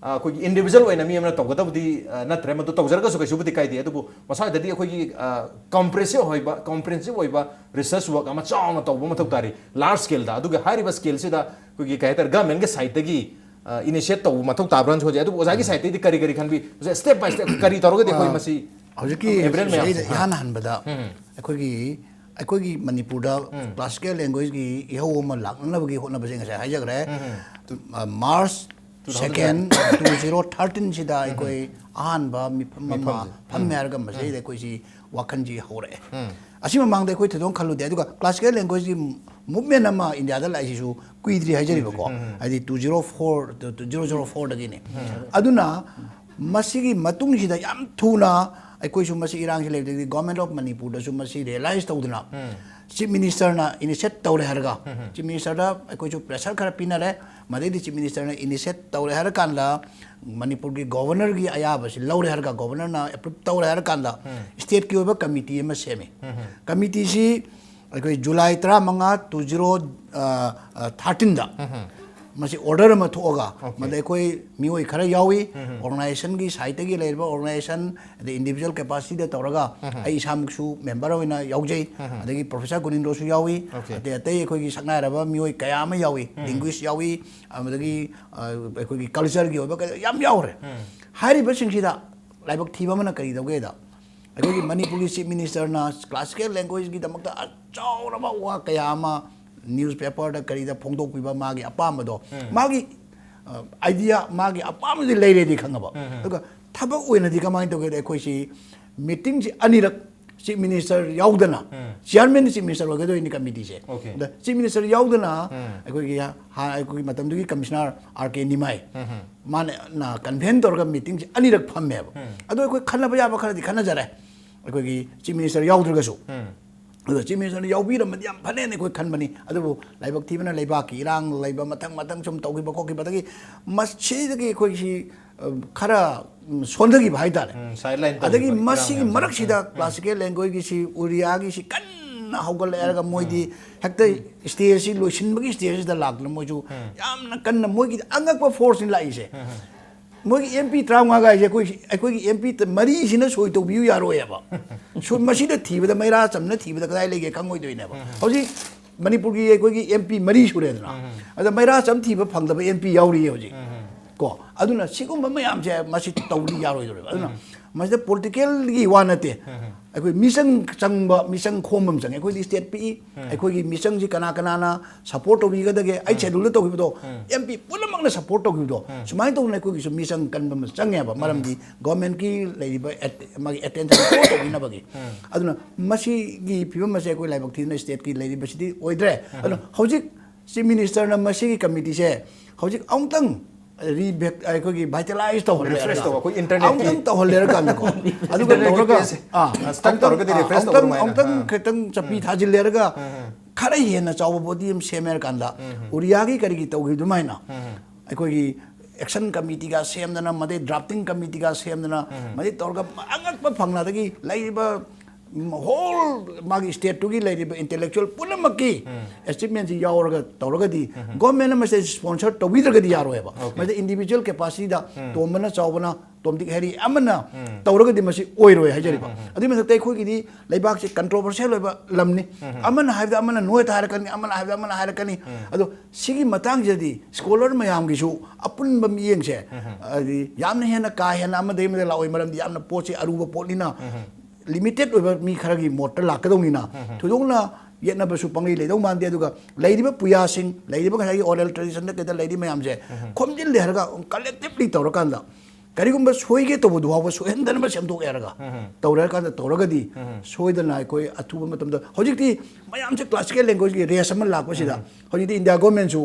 ꯑ, ꯑꯩꯈꯣꯏꯒꯤ individual ꯑꯣꯏꯅ ꯃꯤ ꯑꯃꯅ ꯇꯧꯒꯗꯕꯗꯤ, ꯑ, ꯅꯠꯇ꯭ꯔꯦ꯫ ꯃꯗꯨ ꯇꯧꯖꯔꯒꯁꯨ ꯀꯩꯁꯨꯕꯨꯗꯤ ꯀꯥꯏꯗꯦ꯫ ꯑꯗꯨꯕꯨ ꯃꯁ꯭ꯋꯥꯏꯗꯗꯤ ꯑꯩꯈꯣꯏꯒꯤ, ꯑ, comprehensive ꯑꯣꯏꯕ, comprehensive ꯑꯣꯏꯕ research work ꯑꯃ ꯆꯥꯎꯅ ꯇꯧꯕ ꯃꯊꯧ ꯇꯥꯔꯤ, large scaleꯗ꯫ ꯑꯗꯨꯒ ꯍꯥꯏꯔꯤꯕ scaleꯁꯤꯗ ꯑꯩꯈꯣꯏꯒꯤ ꯀꯩ ꯍꯥꯏꯇꯥꯔꯦ, governmentꯀꯤ sideꯇꯒꯤ, ꯑ, initiate ꯇꯧꯕ ꯃꯊꯧ ꯇꯥꯕ꯭ꯔꯥꯅꯁꯨ ꯈꯟꯖꯩ꯫ ꯑꯗꯨꯕꯨ ꯑꯣꯖꯥꯒꯤ sideꯇꯒꯤꯗꯤ ꯀꯔꯤ ꯀꯔꯤ ꯈꯟꯕꯤ? ꯑꯣꯖꯥ, step by step ꯀꯔꯤ ꯇꯧꯔꯒꯗꯤ ꯑꯩꯈꯣꯏ ꯑ, ꯃꯁꯤ ꯍꯧꯖꯤꯛꯀꯤ ꯑꯦꯕ꯭ꯔꯦꯜ ꯃꯌꯥꯝꯁꯦ, ꯁꯤꯗꯩꯗ ꯏꯍꯥꯟ ꯍꯥꯟꯕꯗ ꯑꯩꯈꯣꯏꯒꯤ ꯑꯩꯈꯣꯏꯒꯤ ꯃꯅꯤꯄꯨꯔꯗ ꯀ꯭ꯂꯥꯁꯤꯀꯦꯜ ꯂꯦꯡꯒ꯭ꯋꯦꯖꯀꯤ ꯏꯍꯧ ꯑꯃ ꯂꯥꯛꯅꯅꯕꯒꯤ ꯍꯣꯠꯅꯕꯁꯦ ꯉꯁꯥꯏ ꯍꯥꯏꯖꯈ꯭ꯔꯦ꯫ ꯃꯥꯔꯆ ꯁꯦꯀꯦꯟ, ꯇꯨ ꯖꯤꯔꯣ ꯊꯥꯔꯇꯤꯟꯁꯤꯗ ꯑꯩꯈꯣꯏ ꯑꯍꯥꯟꯕ ꯃꯤꯐꯝ ꯑꯃ ꯐꯝꯃꯦ ꯍꯥꯏꯔꯒ ꯃꯁꯤꯗꯩꯗ ꯑꯩꯈꯣꯏꯁꯤ ꯋꯥꯈꯜꯁꯤ ꯍꯧꯔꯛꯑꯦ꯫ ꯑꯁꯤ ꯃꯃꯥꯡꯗ ꯑꯩꯈꯣꯏ ꯊꯣꯏꯗꯣꯛꯅ ꯈꯜꯂꯨꯗꯦ꯫ ꯑꯗꯨꯒ ꯀ꯭ꯂꯥꯁꯤꯀꯦꯜ ꯂꯦꯡꯒ꯭ꯋꯦꯖꯀꯤ ꯃꯨꯞꯃꯦꯟ ꯑꯃ ꯏꯟꯗꯤꯌꯥꯗ ꯂꯥꯛꯏꯁꯤꯁꯨ ꯀꯨꯏꯗ꯭ꯔꯤ ꯍꯥꯏꯖꯔꯤꯕꯀꯣ꯫ ꯍꯥꯏꯗꯤ two zero four, two zero zero ꯐꯣꯔꯗꯒꯤꯅꯤ꯫ ꯑꯗꯨꯅ ꯃꯁꯤꯒꯤ ꯃꯇꯨꯡꯁꯤꯗ ꯌꯥꯝ ꯊꯨꯅ ꯑꯩꯈꯣꯏꯁꯨ ꯃꯁꯤ ꯏꯔꯥꯡꯁꯤ ꯂꯩꯕꯗꯒꯤ Government of ꯃꯅꯤꯄꯨꯔꯗꯁꯨ ꯃꯁꯤ ꯔꯤꯌꯦꯂꯥꯏꯁ ꯇꯧꯗꯅ ꯆꯤꯐ ꯃꯤꯅꯤꯁꯇꯔꯅ ꯏꯅꯤꯁꯤꯌꯦꯠ ꯇꯧꯔꯦ ꯍꯥꯏꯔꯒ ꯆꯤꯐ ꯃꯤꯅꯤꯁꯇꯔꯗ ꯑꯩꯈꯣꯏꯁꯨ ꯄ꯭ꯔꯦꯁꯔ ꯈꯔ ꯄꯤꯅꯔꯦ꯫ ꯃꯗꯩꯗꯤ ꯆꯤꯐ ꯃꯤꯅꯤꯁꯇꯔꯅ ꯏꯅꯤꯁꯤꯌꯦꯠ ꯇꯧꯔꯦ ꯍꯥꯏꯔꯀꯥꯟꯗ ꯃꯅꯤꯄꯨꯔꯒꯤ ꯒꯣꯕꯔꯅꯔꯒꯤ ꯑꯌꯥꯕꯁꯤ ꯂꯧꯔꯦ ꯍꯥꯏꯔꯒ ꯒꯣꯕꯔꯅꯔꯅ ꯑꯦꯄ꯭ꯔꯨꯞ ꯇꯧꯔꯦ ꯍꯥꯏꯔꯀꯥꯟꯗ ꯁ꯭ꯇꯦꯠꯀꯤ ꯑꯣꯏꯕ ꯀꯃꯤꯇꯤ ꯑꯃ ꯁꯦꯝꯃꯤ꯫ ꯀꯃꯤꯇꯤꯁꯤ ꯑꯩꯈꯣꯏ ꯖꯨꯂꯥꯏ ꯇꯔꯥꯃꯉꯥ, ꯇꯨ ꯖꯤꯔꯣ ꯊꯥꯔꯇꯤꯟꯗ ꯃꯁꯤ ꯑꯣꯔꯗꯔ ꯑꯃ ꯊꯣꯛꯑꯒ ꯃꯗ ꯑꯩꯈꯣꯏ ꯃꯤꯑꯣꯏ ꯈꯔ ꯌꯥꯎꯏ, ꯑꯣꯔꯒꯅꯥꯏꯖꯦꯁꯟꯒꯤ ꯁꯥꯏꯠꯇꯒꯤ ꯂꯩꯔꯤꯕ ꯑꯣꯔꯒꯅꯥꯏꯖꯦꯁꯟ, ꯑꯗꯩ ꯏꯟꯗꯤꯕꯤꯖꯨꯋꯦꯜ ꯀꯦꯄꯥꯁꯤꯇꯤꯗ ꯇꯧꯔꯒ ꯑꯩ ꯏꯁꯥꯃꯛꯁꯨ ꯃꯦꯝꯕꯔ ꯑꯣꯏꯅ ꯌꯥꯎꯖꯩ꯫ ꯑꯗꯒꯤ ꯄ꯭ꯔꯣꯐꯦꯁꯔ ꯒꯨꯅꯤꯟꯗ꯭ꯔꯣꯁꯨ ꯌꯥꯎꯏ꯫ ꯑꯇꯩ ꯑꯇꯩ ꯑꯩꯈꯣꯏꯒꯤ ꯁꯛꯅꯥꯏꯔꯕ ꯃꯤꯑꯣꯏ ꯀꯌꯥ ꯑꯃ ꯌꯥꯎꯏ, ꯂꯤꯡꯒ꯭ꯋꯤꯁ ꯌꯥꯎꯏ, ꯑꯗꯒꯤ ꯑꯩꯈꯣꯏꯒꯤ ꯀꯜꯆꯔꯒꯤ ꯑꯣꯏꯕ ꯀꯩ ꯌꯥꯝ ꯌꯥꯎꯔꯦ꯫ ꯍꯥꯏꯔꯤꯕꯁꯤꯡꯁꯤꯗ ꯂꯥꯏꯕꯛ ꯊꯤꯕ ꯑꯃꯅ ꯀꯔꯤ ꯇꯧꯒꯦꯗ, ꯑꯩꯈꯣꯏꯒꯤ ꯃꯅꯤꯄꯨꯔꯒꯤ ꯆꯤꯐ ꯃꯤꯅꯤꯁꯇꯔꯅ ꯀ꯭ꯂꯥꯁꯤꯀꯦꯜ ꯂꯦꯡꯒ꯭ꯋꯦꯖꯀꯤꯗꯃꯛꯇ ꯑꯆꯧꯔꯕ ꯋꯥ ꯀꯌꯥ ꯑꯃ ꯅ꯭ꯌꯨꯁ ꯄꯦꯄꯔꯗ ꯀꯔꯤꯗ ꯐꯣꯡꯗꯣꯛꯄꯤꯕ, ꯃꯥꯒꯤ ꯑꯄꯥꯝꯕꯗꯣ, ꯃꯥꯒꯤ ꯑꯥꯏꯗꯤꯌꯥ, ꯃꯥꯒꯤ ꯑꯄꯥꯝꯕꯗꯤ ꯂꯩꯔꯦꯗꯤ ꯈꯪꯉꯕ꯫ ꯑꯗꯨꯒ ꯊꯕꯛ ꯑꯣꯏꯅꯗꯤ ꯀꯃꯥꯏꯅ ꯇꯧꯒꯦꯗ, ꯑꯩꯈꯣꯏꯁꯤ ꯃꯤꯇꯤꯡꯁꯤ ꯑꯅꯤꯔꯛ ꯆꯤꯐ ꯃꯤꯅꯤꯁꯇꯔ ꯌꯥꯎꯗꯅ, ꯆꯤꯌꯥꯔꯃꯦꯟ ꯆꯤꯐ ꯃꯤꯅꯤꯁꯇꯔ ꯑꯣꯏꯒꯗꯣꯏꯅꯤ ꯀꯃꯤꯇꯤꯁꯦ꯫ ꯑꯗ ꯆꯤꯐ ꯃꯤꯅꯤꯁꯇꯔ ꯌꯥꯎꯗꯅ ꯑꯩꯈꯣꯏꯒꯤ ꯍꯥ-, ꯑꯩꯈꯣꯏꯒꯤ ꯃꯇꯝꯗꯨꯒꯤ ꯀꯃꯤꯁꯅꯔ ꯑꯥꯔ ꯀꯦ ꯅꯤꯃꯥꯏ, ꯃꯥꯅ ꯀꯟꯚꯦꯟ ꯇꯧꯔꯒ ꯃꯤꯇꯤꯡꯁꯦ ꯑꯅꯤꯔꯛ ꯐꯝꯃꯦꯕ꯫ ꯑꯗꯣ ꯑꯩꯈꯣꯏ ꯈꯟꯅꯕ ꯌꯥꯕ ꯈꯔꯗꯤ ꯈꯟꯅꯖꯔꯦ, ꯑꯩꯈꯣꯏꯒꯤ ꯆꯤꯐ ꯃꯤꯅꯤꯁꯇꯔ ꯌꯥꯎꯗ꯭ꯔꯒꯁꯨ꯫ ꯑꯗꯣ ꯆꯤꯐ ꯃꯤꯅꯤꯁꯇꯔꯅ ꯌꯥꯎꯕꯤꯔꯝꯃꯗꯤ ꯌꯥꯝ ꯐꯅꯦꯅ ꯑꯩꯈꯣꯏ ꯈꯟꯕꯅꯤ꯫ ꯑꯗꯨꯕꯨ ꯂꯥꯏꯕꯛ ꯊꯤꯕꯅ ꯂꯩꯕꯥꯛꯀꯤ ꯏꯔꯥꯡ ꯂꯩꯕ, ꯃꯊꯪ ꯃꯊꯪ ꯁꯨꯝ ꯇꯧꯈꯤꯕ ꯈꯣꯠꯈꯤꯕꯗꯒꯤ ꯃꯁꯤꯗꯒꯤ ꯑꯩꯈꯣꯏꯁꯤ, ꯑ, ꯈꯔ, ꯎꯝ, ꯁꯣꯟꯊꯈꯤꯕ ꯍꯥꯏꯇꯥꯔꯦ꯫ ꯎꯝ, sideline ꯑꯗꯒꯤ ꯇꯧꯈꯤꯕ ꯏꯔꯥꯡ ꯃꯁꯤꯒꯤ ꯃꯌꯥꯝꯁꯦ꯫ ꯃꯔꯛꯁꯤꯗ ꯎꯝ꯫ ꯀ꯭ꯂꯥꯁꯤꯀꯦꯜ ꯂꯦꯡꯒ꯭ꯋꯦꯖꯀꯤꯁꯤ, ꯑꯣꯔꯤꯌꯥꯒꯤꯁꯤ ꯀꯟꯅ ꯍꯧꯒꯠꯂꯛꯑꯦ ꯍꯥꯏꯔꯒ ꯃꯣꯏꯗꯤ ꯍꯦꯛꯇ ꯁ꯭ꯇꯦꯖꯁꯤ ꯂꯣꯏꯁꯤꯟꯕꯒꯤ ꯁ꯭ꯇꯦꯖꯁꯤꯗ ꯂꯥꯛꯇꯅ ꯃꯣꯏꯁꯨ ꯌꯥꯝꯅ ꯀꯟꯅ, ꯃꯣꯏꯒꯤꯗꯤ ꯑꯉꯛꯄ ꯐꯣꯔꯁꯅꯤ ꯂꯥꯛꯏꯁꯦ꯫ ꯃꯣꯏꯒꯤ ꯑꯦꯝ ꯄꯤ ꯇꯔꯥꯃꯉꯥꯒ ꯍꯥꯏꯁꯦ ꯑꯩꯈꯣꯏ, ꯑꯩꯈꯣꯏꯒꯤ ꯑꯦꯝ ꯄꯤ ꯃꯔꯤꯁꯤꯅ ꯁꯣꯏ ꯇꯧꯕꯤꯌꯨ ꯌꯥꯔꯣꯏꯑꯕ꯫ ꯁꯣ-, ꯃꯁꯤꯗ ꯊꯤꯕꯗ ꯃꯩꯔꯥ ꯆꯝꯅ ꯊꯤꯕꯗ ꯀꯗꯥꯏ ꯂꯩꯒꯦ ꯈꯪꯉꯣꯏꯗꯣꯏꯅꯦꯕ꯫ ꯍꯧꯖꯤꯛ ꯃꯅꯤꯄꯨꯔꯒꯤ ꯑꯩꯈꯣꯏꯒꯤ ꯑꯦꯝ ꯄꯤ ꯃꯔꯤ ꯁꯨꯔꯦꯗꯅ꯫ ꯑꯗ ꯃꯩꯔꯥ ꯆꯝ ꯊꯤꯕ ꯐꯪꯗꯕ ꯑꯦꯝ ꯄꯤ ꯌꯥꯎꯔꯤꯌꯦ ꯍꯧꯖꯤꯛ꯫ ꯀꯣ, ꯑꯗꯨꯅ ꯁꯤꯒꯨꯝꯕ ꯃꯌꯥꯝꯁꯦ ꯃꯁꯤ ꯇꯧꯕꯗꯤ ꯌꯥꯔꯣꯏꯗꯧꯔꯤꯕ꯫ ꯑꯗꯨꯅ ꯃꯁꯤꯗ ꯄꯣꯂꯤꯇꯤꯀꯦꯜꯒꯤ ꯋꯥ ꯅꯠꯇꯦ꯫ ꯑꯩꯈꯣꯏ ꯃꯤꯆꯪ ꯆꯪꯕ, ꯃꯤꯆꯪ ꯈꯣꯝꯕ ꯑꯃ ꯆꯪꯉꯦ꯫ ꯑꯩꯈꯣꯏꯗꯤ ꯁ꯭ꯇꯦꯠ ꯄꯤꯛꯏ꯫ ꯑꯩꯈꯣꯏꯒꯤ ꯃꯤꯆꯪꯁꯤ ꯀꯅꯥ ꯀꯅꯥꯅ ꯁꯄꯣꯔꯠ ꯇꯧꯕꯤꯒꯗꯒꯦ? ꯑꯩꯠ ꯁꯦꯗꯨꯜꯗ ꯇꯧꯈꯤꯕꯗꯣ ꯑꯦꯝ ꯄꯤ ꯄꯨꯝꯅꯃꯛꯅ ꯁꯄꯣꯔꯠ ꯇꯧꯈꯤꯕꯗꯣ, ꯁꯨꯃꯥꯏꯅ ꯇꯧꯗꯅ ꯑꯩꯈꯣꯏꯒꯤꯁꯨ ꯃꯤꯆꯪ ꯀꯟꯕ ꯑꯃ ꯆꯪꯉꯦꯕ꯫ ꯃꯔꯝꯗꯤ ꯒꯣꯔꯃꯦꯟꯠꯀꯤ ꯂꯩꯔꯤꯕ ꯑꯦꯠ-, ꯃꯥꯒꯤ ꯑꯦꯇꯦꯟꯁꯟ ꯗ꯭ꯔꯣ ꯇꯧꯕꯤꯅꯕꯒꯤ꯫ ꯑꯗꯨꯅ ꯃꯁꯤꯒꯤ ꯐꯤꯕꯝ ꯑꯁꯦ ꯑꯩꯈꯣꯏ ꯂꯥꯏꯕꯛ ꯊꯤꯗꯅ ꯁ꯭ꯇꯦꯠꯀꯤ ꯂꯩꯔꯤꯕꯁꯤꯗꯤ ꯑꯣꯏꯗ꯭ꯔꯦ꯫ ꯑꯗꯨꯅ ꯍꯧꯖꯤꯛ ꯆꯤꯐ ꯃꯤꯅꯤꯁꯇꯔꯅ ꯃꯁꯤꯒꯤ ꯀꯃꯤꯇꯤꯁꯦ ꯍꯧꯖꯤꯛ ꯑꯃꯨꯛꯇꯪ ꯔꯤꯚꯦꯛ-, ꯑꯩꯈꯣꯏꯒꯤ ꯚꯥꯏꯇꯦꯂꯥꯏꯁ ꯇꯧꯍꯜꯂꯦ꯫ ꯔꯤꯐ꯭ꯔꯦꯁ ꯑꯗꯨꯒ ꯇꯧꯕ, ꯑꯩꯈꯣꯏ ꯏꯟꯇꯔꯅꯦꯠꯀꯤ ꯑꯃꯨꯛꯇꯪ ꯇꯧꯍꯜꯂꯦꯔꯀꯥꯟꯗꯀꯣ, ꯑꯗꯨꯒ ꯏꯟꯇꯔꯅꯦꯠꯀꯤ ꯇꯧꯔꯒ ꯄꯦꯖꯁꯦ ꯑꯥ, ꯑ, ꯁ꯭ꯇꯛ ꯇꯧꯔꯒꯗꯤ ꯑꯃꯨꯛꯇꯪ, ꯔꯤꯐ꯭ꯔꯦꯁ ꯇꯧꯕ ꯑꯃꯨꯛꯇꯪ, ꯑꯗꯨꯃꯥꯏꯅ꯫ ꯑꯃꯨꯛꯇꯪ ꯑꯥ꯫ ꯈꯤꯇꯪ ꯆꯞꯄꯤ ꯊꯥꯖꯤꯜꯂꯦꯔꯒ ꯈꯔ ꯍꯦꯟꯅ ꯆꯥꯎꯕ ꯕꯣꯗꯤ ꯑꯃ ꯁꯦꯝꯃꯦꯔꯀꯥꯟꯗ ꯎꯔꯤꯌꯥꯒꯤ ꯀꯔꯤꯒꯤ ꯇꯧꯈꯤꯕ ꯑꯗꯨꯃꯥꯏꯅ ꯑꯩꯈꯣꯏꯒꯤ ꯑꯦꯛꯁꯟ ꯀꯃꯤꯇꯤꯒ ꯁꯦꯝꯗꯅ, ꯃꯗꯩ ꯗ꯭ꯔꯥꯐꯇꯤꯡ ꯀꯃꯤꯇꯤꯒ ꯁꯦꯝꯗꯅ, ꯃꯗꯩ ꯇꯧꯔꯒ ꯑꯉꯛꯄ ꯐꯪꯅꯗꯒꯤ ꯂꯩꯔꯤꯕ ꯍꯣꯜ ꯃꯥꯒꯤ ꯁ꯭ꯇꯦꯠꯇꯨꯒꯤ ꯂꯩꯔꯤꯕ ꯏꯟꯇꯦꯂꯦꯛꯆꯨꯋꯦꯜ ꯄꯨꯝꯅꯃꯛꯀꯤ ꯑꯦꯆꯤꯞꯃꯦꯟꯁꯤ ꯌꯥꯎꯔꯒ ꯇꯧꯔꯒꯗꯤ ꯒꯣꯔꯃꯦꯟ ꯑꯃꯁꯦ ꯁ꯭ꯄꯣꯟꯁꯔ ꯇꯧꯕꯤꯗ꯭ꯔꯒꯗꯤ ꯌꯥꯔꯣꯏꯕ꯫ ꯃꯁꯤꯗ ꯏꯟꯗꯤꯚꯤꯖꯨꯋꯦꯜ ꯀꯦꯄꯥꯁꯤꯇꯤꯗ ꯇꯣꯝꯕꯅ ꯆꯥꯎꯕꯅ, ꯇꯣꯝꯗꯤꯛ ꯍꯦꯔꯤ ꯑꯃꯅ ꯇꯧꯔꯒꯗꯤ ꯃꯁꯤ ꯑꯣꯏꯔꯣꯏ ꯍꯥꯏꯖꯔꯤꯕ꯫ ꯑꯗꯨꯒꯤ ꯃꯊꯛꯇ ꯑꯩꯈꯣꯏꯒꯤꯗꯤ ꯂꯩꯕꯥꯛꯁꯤ ꯀꯟꯇ꯭ꯔꯣꯚꯔꯁꯤꯌꯦꯜ ꯑꯣꯏꯕ ꯂꯝꯅꯤ꯫ ꯑꯃꯅ ꯍꯥꯏꯕꯗ ꯑꯃꯅ ꯅꯣꯏꯇ ꯍꯥꯏꯔꯛꯀꯅꯤ, ꯑꯃꯅ ꯍꯥꯏꯕꯗ ꯑꯃꯅ ꯍꯥꯏꯔꯛꯀꯅꯤ꯫ ꯑꯗꯣ ꯁꯤꯒꯤ ꯃꯇꯥꯡꯁꯤꯗꯗꯤ ꯁ꯭ꯀꯣꯂꯔ ꯃꯌꯥꯝꯒꯤꯁꯨ ꯑꯄꯨꯟꯕ ꯃꯤꯠꯌꯦꯡꯁꯦ ꯍꯥꯏꯗꯤ ꯌꯥꯝꯅ ꯍꯦꯟꯅ ꯀꯥ ꯍꯦꯟꯅ ꯑꯃꯗꯒꯤ ꯑꯃꯗ ꯂꯥꯛꯑꯣꯏ, ꯃꯔꯝꯗꯤ ꯌꯥꯝꯅ ꯄꯣꯠꯁꯤ ꯑꯔꯨꯕ ꯄꯣꯠꯅꯤꯅ꯫ ꯂꯤꯃꯤꯇꯦꯠ ꯑꯣꯏꯕ ꯃꯤ ꯈꯔꯒꯤ ꯃꯣꯠꯇ ꯂꯥꯛꯀꯗꯧꯅꯤꯅ ꯊꯣꯏꯗꯣꯛꯅ ꯌꯦꯠꯅꯕꯁꯨ ꯄꯪꯂꯩ ꯂꯩꯗꯧ ꯃꯥꯟꯗꯦ꯫ ꯑꯗꯨꯒ ꯂꯩꯔꯤꯕ ꯄꯨꯌꯥꯁꯤꯡ, ꯂꯩꯔꯤꯕ ꯉꯁꯥꯏꯒꯤ ꯑꯣꯔꯦꯜ ꯇ꯭ꯔꯦꯗꯤꯁꯟꯗ ꯀꯩꯗ ꯂꯩꯔꯤ ꯃꯌꯥꯝꯁꯦ ꯈꯣꯝꯖꯤꯜꯂꯦ ꯍꯥꯏꯔꯒ ꯀꯂꯦꯛꯇꯤꯚꯂꯤ ꯇꯧꯔꯀꯥꯟꯗ ꯀꯔꯤꯒꯨꯝꯕ ꯁꯣꯏꯒꯦ ꯇꯧꯕꯗꯨ ꯐꯥꯎꯕ ꯁꯣꯏꯍꯟꯗꯅꯕ ꯁꯦꯝꯗꯣꯛꯑꯦ ꯍꯥꯏꯔꯒ ꯇꯧꯔꯦ ꯍꯥꯏꯔꯀꯥꯟꯗ ꯇꯧꯔꯒꯗꯤ ꯁꯣꯏꯗꯅ ꯑꯩꯈꯣꯏ ꯑꯊꯨꯕ ꯃꯇꯝꯗ, ꯍꯧꯖꯤꯛꯇꯤ ꯃꯌꯥꯝꯁꯦ ꯀ꯭ꯂꯥꯁꯤꯀꯦꯜ ꯂꯦꯡꯒ꯭ꯋꯦꯖꯀꯤ ꯔꯦꯁ ꯑꯃ ꯂꯥꯛꯄꯁꯤꯗ ꯍꯧꯖꯤꯛꯇꯤ ꯏꯟꯗꯤꯌꯥ ꯒꯣꯔꯃꯦꯟꯁꯨ